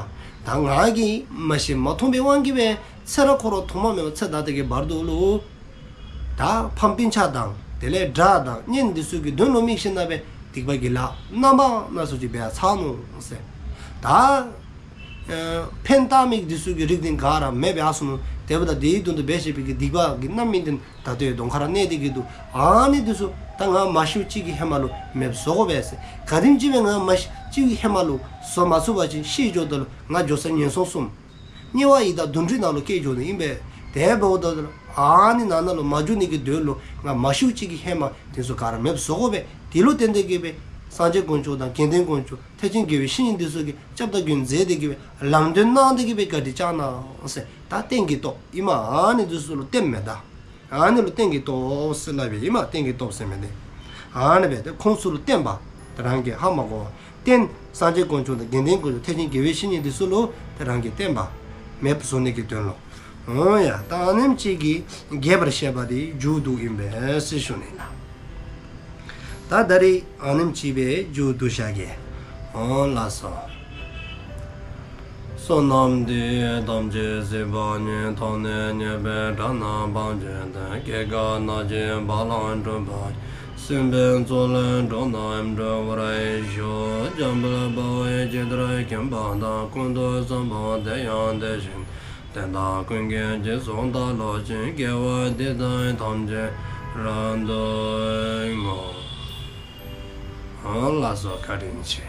ད་ང་གིས་མ་ཤེས་མ་མཐོང་པའི་དབང་གིས་སྦེ་ཚེ་རབས་འཁོར་བ་ཐོག་མ་མེད་པ་ཚེ་ད་ལྟ་གི་བར་དུ་ལུ་ད་ཕམ་སྤུན་ཆ་དང་དེ་ལས་དགྲ་དང་གཉེན་དེ་ཚུ་གི་དོན་ལུ་དམིགས་ཞིནམ་ལས་སྡིག་པ་གི་ལཱ་རྣམ་པ་སྣ་ཚོགས་ཅིག་འབད་ཚར་ནུག་ཟེར། ད་ཨ་ཕན་བཏགས་མི་དེ་ཚུ་གི་རིགས་དེ་ག་ར་མེདཔ་སྦེ་སོང་ནུག། དེ་འབདཝ་ད་དེའི་དོན་དུ་འབད་བཞག་པའི་གི་སྡིག་པ་གི་རྣམ་སྨིན་དེ་ད་ལྟོ་ཡང་གདོང་ཁར་གནས་ཏེ་གི་འདུག། ཨ་ནི་དེ་ཚུ་ད་ང་མ་ཤིཝ་ཅིག་གི་ཧེ་མ་ལུ་མེདཔ་བཟོ་དགོ་པས་ཟེར། ག་དེམ་ཅིག་སྦེ་ང་མ་ཤིཝ་ཅིག་གི་ཧེ་མ་ལུ་བཟོ་མ་ཚུགས་པ་ཅིན་ཤི་འགྱོཝ་ད་ལུ་ང་འགྱོ་ས་ངན་སོང་གསུམ་དམྱལ་བ་ཡི་དྭགས་དུད་འགྲོའི་ནང་ལུ་སྐྱེ་འགྱོ་ནི་ཨིན་པས། དེ་འབདཝ་ད་ཨ་ནི་ནང་ན་ལུ་མ་འགྱོ་ནི་གི་དོན་ལུ་ང་མ་ཤིཝ་ཅིག་གི་ཧེ་མ་དེ་ཚུ་ག་ར་མེདཔ་བཟོ་དགོ་པས། དེ་ལུ་བརྟེན་ཏེ་གི་སྦེ་སངས་རྒྱས་དཀོན་མཆོག་དང་དགེ་འདུན་དཀོན་མཆོག་ཐེག་ཆེན་དགེ་བའི་བཤེས་གཉེན་དེ་ཚུ་གིས་སྐྱབས་དང་མགོན་མཛད་དེ་གི་སྦེ་ལམ་སྟོན་གནང་སྟེ་གི་སྦེ་བཀའ་དྲིན་བསྐྱངས་གནང་ཟེར། ད་རྟེན་གྱི་སྟོབས་ཨིན་མས། ཨ་ནི་དེ་ཚུ་ལུ་བརྟེན་མས། ད་ཨ་ནི་ལུ་རྟེན་གྱི་སྟོབས་ཟེར་སླབ་ཨིན་མས། རྟེན་གྱི་སྟོབས་ཟེར་མི་དེ་ཨ་ནི་སྦེ་ཏེ་ཁོང་ཚུ་ལུ་བརྟེན་པ་དེ་རང་གིས་ཧ་མ་གོ་བར་བརྟེན། སངས་རྒྱས་དཀོན་མཆོག་དང་དགེ་འདུན་དཀོན་མཆོག་ཐེག་ཆེན་དགེ་བའི་བཤེས་གཉེན་དེ་ཚུ་ལུ་དེ་རང་གིས་བརྟེན་པ་མེདཔ་བཟོ་ནི་གི་དོན་ལུ། འོང་ཡ། ད་ཨ་ནེམ་ཅིག་གིས་རྒྱས་པར་བཤད་པ་དེ་མཇུག་བསྡུཝ་ཨིན་པས་ཟེར་ཞུ་ནི་ལགས། ད་ད་རེས་ཨ་ནེམ་ཅིག་སྦེ་མཇུག་བསྡུ་བཞག་གེ། འོང་ལགས་སོ། བསོད་ནམས་འདི་ཡིས་ཐམས་ཅད་གཟིགས་པ་ཉིད། ཐོབ་ནས་ཉེས་པའི་དགྲ་རྣམས་ཕམ་བྱས་ཏེ། སྐྱེ་རྒ་ན་འཆིའི་རྦ་ཀློང་འཁྲུགས་པ་ཡི། སྲིད་པའི་མཚོ་ལས་འགྲོ་རྣམས་སྒྲོལ་བར་ཤོག། འཇམ་དཔལ་དཔའ་བོས་ཇི་ལྟར་མཁྱེན་པ་དང་། ཀུན་ཏུ་བཟང་པོ་དེ་ཡང་དེ་བཞིན་ཏེ། དེ་དག་ཀུན་གྱི་རྗེས་སུ་བདག་སློབ་ཅིང་། དགེ་བ་འདི་དག་ཐམས་ཅད་རབ་ཏུ་བསྔོ། ལགས་སོ། བཀའ་དྲིན་ཆེ།